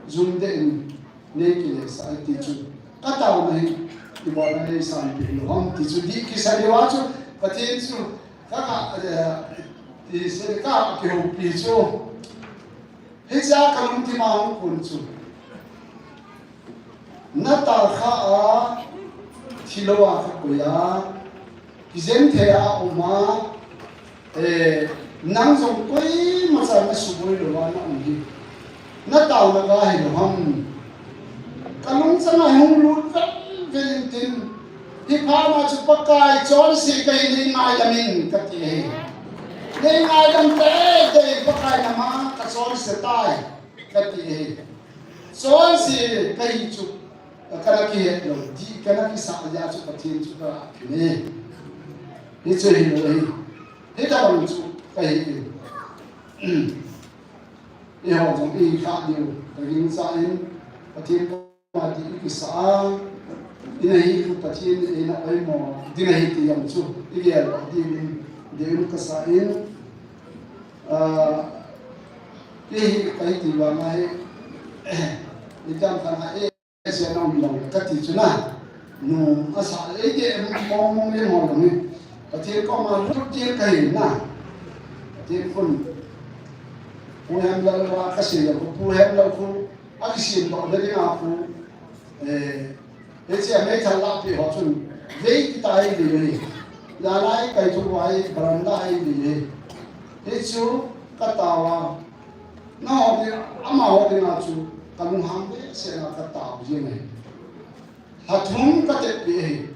jum deh in. Nei kile sa ti chu. Ka taona hi, i bol na nei san pi lou ham ti chu di kisa di va chu. Pathen chu, ka ka, eh, ti se ka kihoupi chu. Hiche a ka lungthim a hung kun chu. Na tao kha a, thi lou a ka koi a. Kijen thei a um a, eh, nang jong koima cha na suboi lou a na um hi. Na taona ga hi lou ham. Ka lungchang a hung lut vel vel in tin. Hi phat ma chu Pakai chonse ka hi nei ngaidam in ka ti ahi. Nei ngaidam tei tei Pakai na ma ka chonse tai ka ti ahi. Chonse ka hi chu. Ka na kihet lou, di ka na kisa a chu Pathen chu ka kine. Hichu hi lou hi. Hitabang chu ka hi in. Eiho jong i kha diu, ka ging sa in, Pathen koma di i kisa a. I na hi khu Pathen i na oimo, di na hi ti jong chu. I gel di in, di in ka sa in. Ah, i hi ka hi ti va ma hi. I jam ka na e. Sia nong long ka ti chu na. Nu, asa, ei te, mong mong le mong long ni. Pathen koma lut te ka hi na. Pathen khun. Pu Hemlal va ka sei ya, Pu Hemlal khu, a ki sim to le ni a khu. Eh, ei sia mei thal la pi ho chun. Vei ki ta hi ni ni. La lai kai chu vai, baranda hi ni ni. Hichu, ka tao a. Nangho ding, amaho dinga chu ka lunghang behseh a ka tao jing ahi. Lha thum ka tep peh ahi.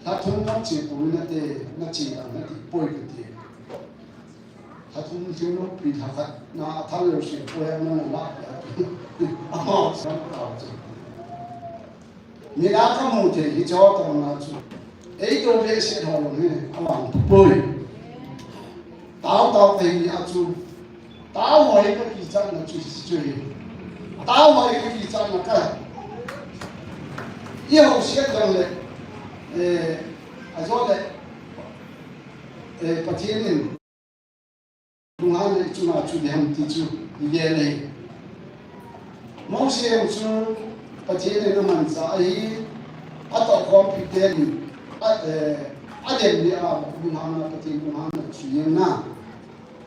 Lha thum na che poi nate, na che dang na ti poi kati. Lha thum lhing lou pi lha khat na a thal lou se poi a na na la peh a. Amaho chu ka tao chu. Mit a ka mu thei hi chu tabang a chu. Ei to behseh ho jong hi, a vang poi. Tao tao thei ni a chu. Tao ho hi ka kichat na chu, chu hi. Tao mai ki ki chan na ka. I ho siat jong le, eh, a jo le, eh, Pathen in lunghan le chunga chu diham ti chu i ve le. Mose jong chu Pathen in aman cha ahi, a to khom pi te ni, a, eh, a dem ni a lunghan na Pathen lunghan na chu yen na.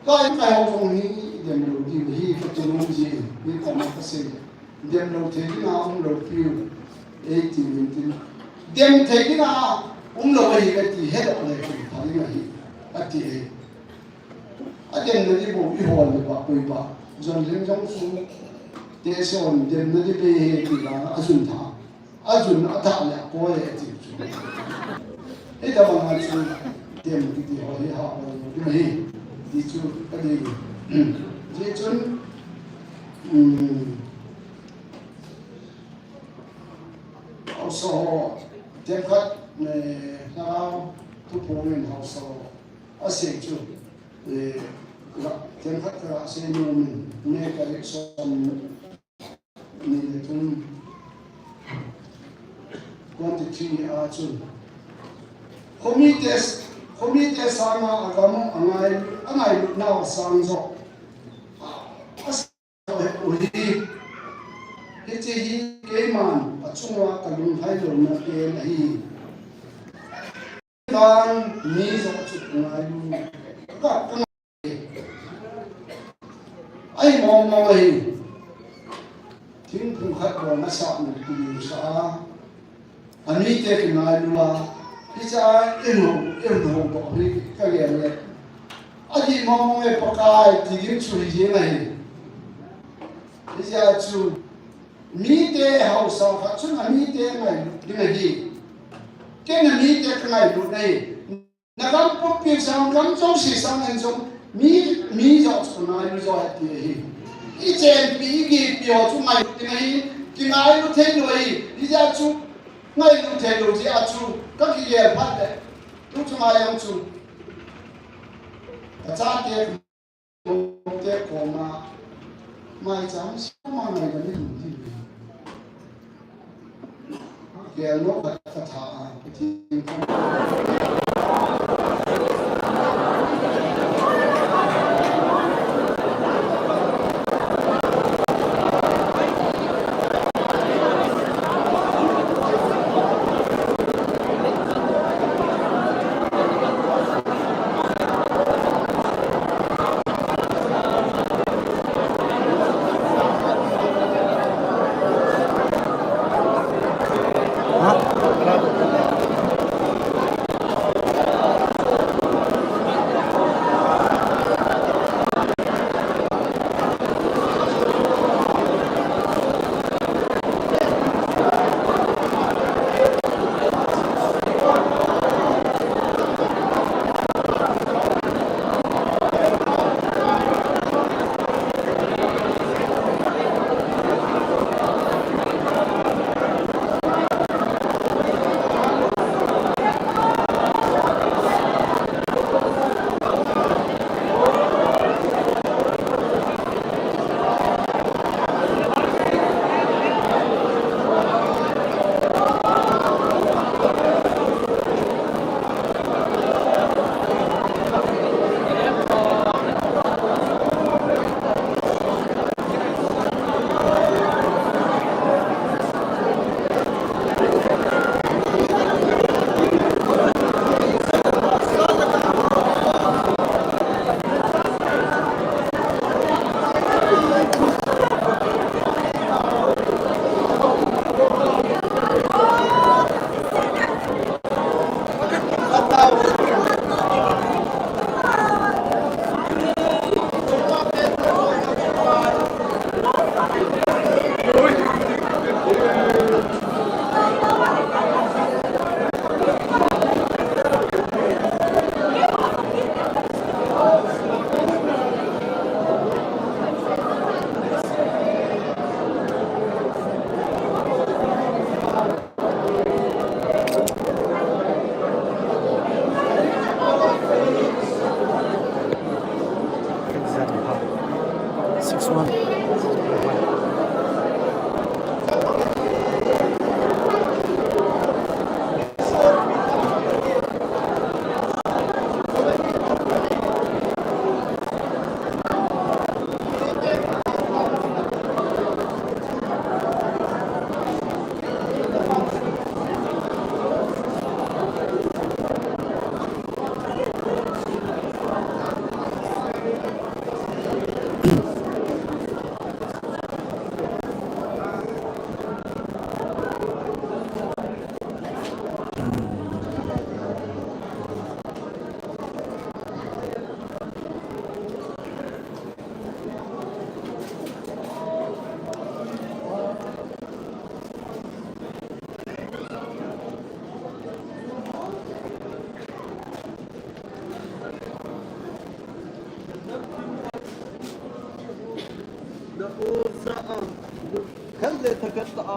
Kai, kai ho jong hi dem lo ding hi ka tu nom ji, ni ka ma ka sei. Dem lo thei ding a um lo piu, ei ti min tin. Dem thei ding a um lo hi ka ti he lo le ka ta ding a hi, a ti e. A dem na di bo i hol le ba koi ba. Jon lim jong su. Te se on dem na di be he ti la a sun tha. A jun a thah le a koi e ti chu. Hita banga chu dem kiti ho hi ha ho ding hi. Ti chu ka dei. Ti chun, um, haosa ho, themkhat, eh, Lhagao thuphong in haosa ho a sei chu, eh, themkhat ka sei nom in, ne ka lek som ni le thum, twenty-three a chun. Khomite, khomite sanga a gam a ngai, a ngailutnau a sang jo. A sang jo he u hi. Hiche hi keiman a chunga ka lunglhai louna pen ahi. Tang mi jo chu ngailu. Ka, ka Ahi mong mong ahi. Thingphung khat bou na sah na ti sa a. Amite kingailu a. Hiche a in ho, in ho bou hi ka gel le. Ahi mong mong e Pakai ti ding chu hi jeng ahi. Hiche a chu mite haosa khat chun amite ngailu ding ahi. Ken amite ka ngailu ahi. Na gam pumpi sang, gam jouse sang in jong, mi, mi jo chu ngailu jo ahi ti ahi. I chenpi, i kipi ho chu ngailu ding ahi, kingailu thei lou ahi, hijeh chun ngailu thei lou jeh chun, ka kigel phat le, tu chunga jong chu, ka chate, te koma, maicham, soma ngai ka ni ti. Gel lou khat ka tha a, ka ti.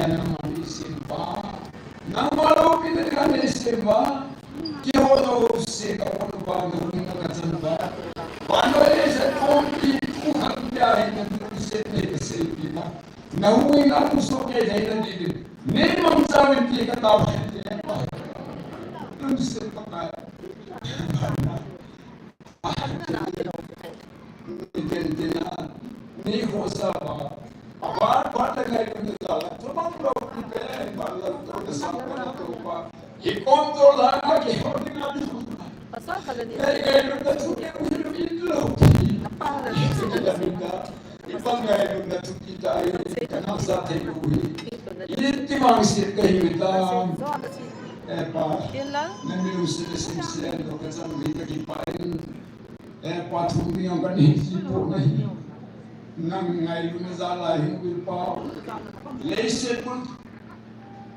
dia nangma neisem uva. Nangma loupina dia neisem uva. Keiho jouse kapan uva, nangma kachan uva. Vannoi leiset pumpi thu khat dia hi nang lungset nei kaseipeh uva. Nahung in nahung soh kei theina dingin. Neimangcha uvin ti katao ahi. Lungset Pakai. Tina, ni khosa ba. Aban, ban le ngailutna jal a. Chomang lou ti pen, ban la to, na sa ko na to ba. Hi kom to la na ke ho ni na ni. Pasal kala ni. Ngai, ngailutna thu ke u hi lu in lou ti. Apa hala ni. Hi ti la mi ta. Ipi ngailutna thu ti ta hi, kana sa thei u hi. Iti vangset kahi ta. Eh, Pa. Tin la. Nami lungset le simsen, lo kachan u hi kakipah in. Eh, Pa, thum ding jong kanei ji poi. Nang ngailutna jal a hin ui Pa. Leiset mun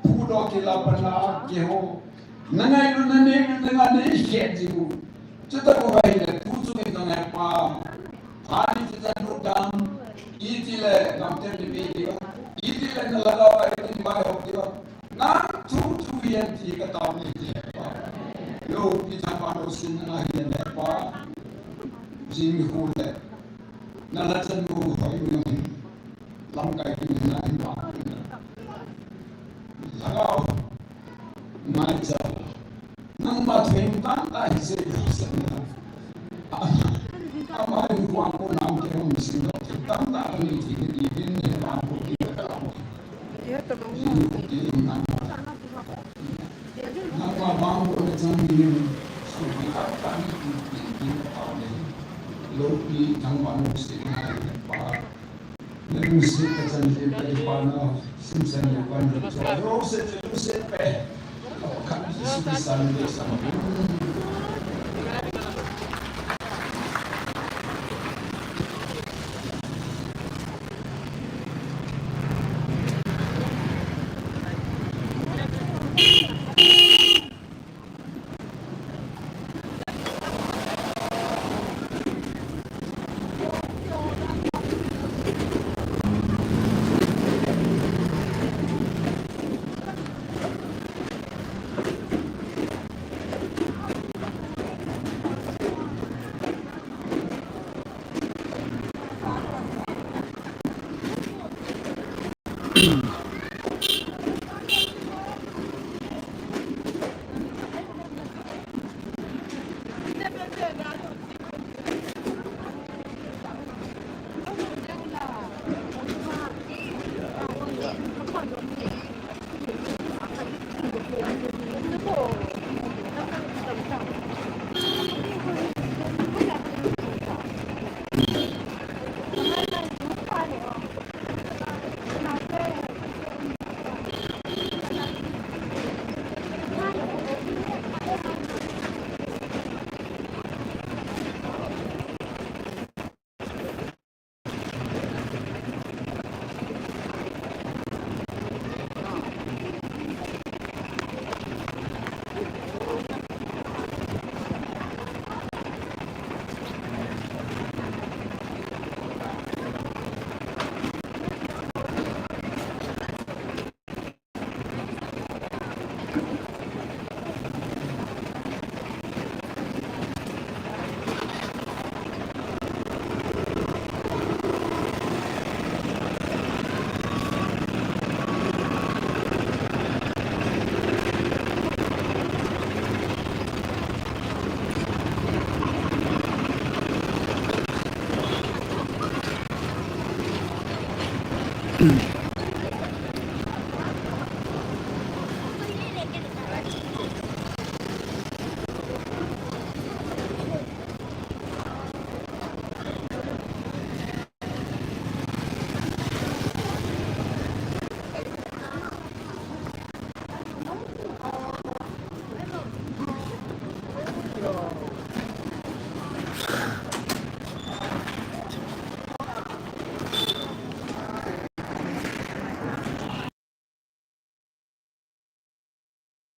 phudoh kila pat a keiho. Na ngailutna nei, na ngailutna nei khet ji u. Chuti bou ahile, tu chungin nang he Pa. Ani chu chan lut dam. Itile, gamten ni be diu. Itile, na lhagao a ni vaihop diu. Nang thu thu yen ti katao ni ti he Pa. Loupi thangvah lou sin na hi he Pa. Jing khu le. Na lhachan nu hoi u jong hin. Lamkai kin na hin pa. Lhagao. Ngaicha. Nangma thu tamtah hi sei lou san na. Ama, ama in kuang ko nam ke hung sing lou. Tamtah ni ti ni din ni pa ko ti ka lou. Nangma bang ko na chan ni, so ki ta ta ni ki ki ki na pa ni. Loupi thangvah lou sin na pa. Na lungset kachan jin kakipa na, simsen lou kan lou. Lungset, lungset pe. Khat Jesu Christa min in.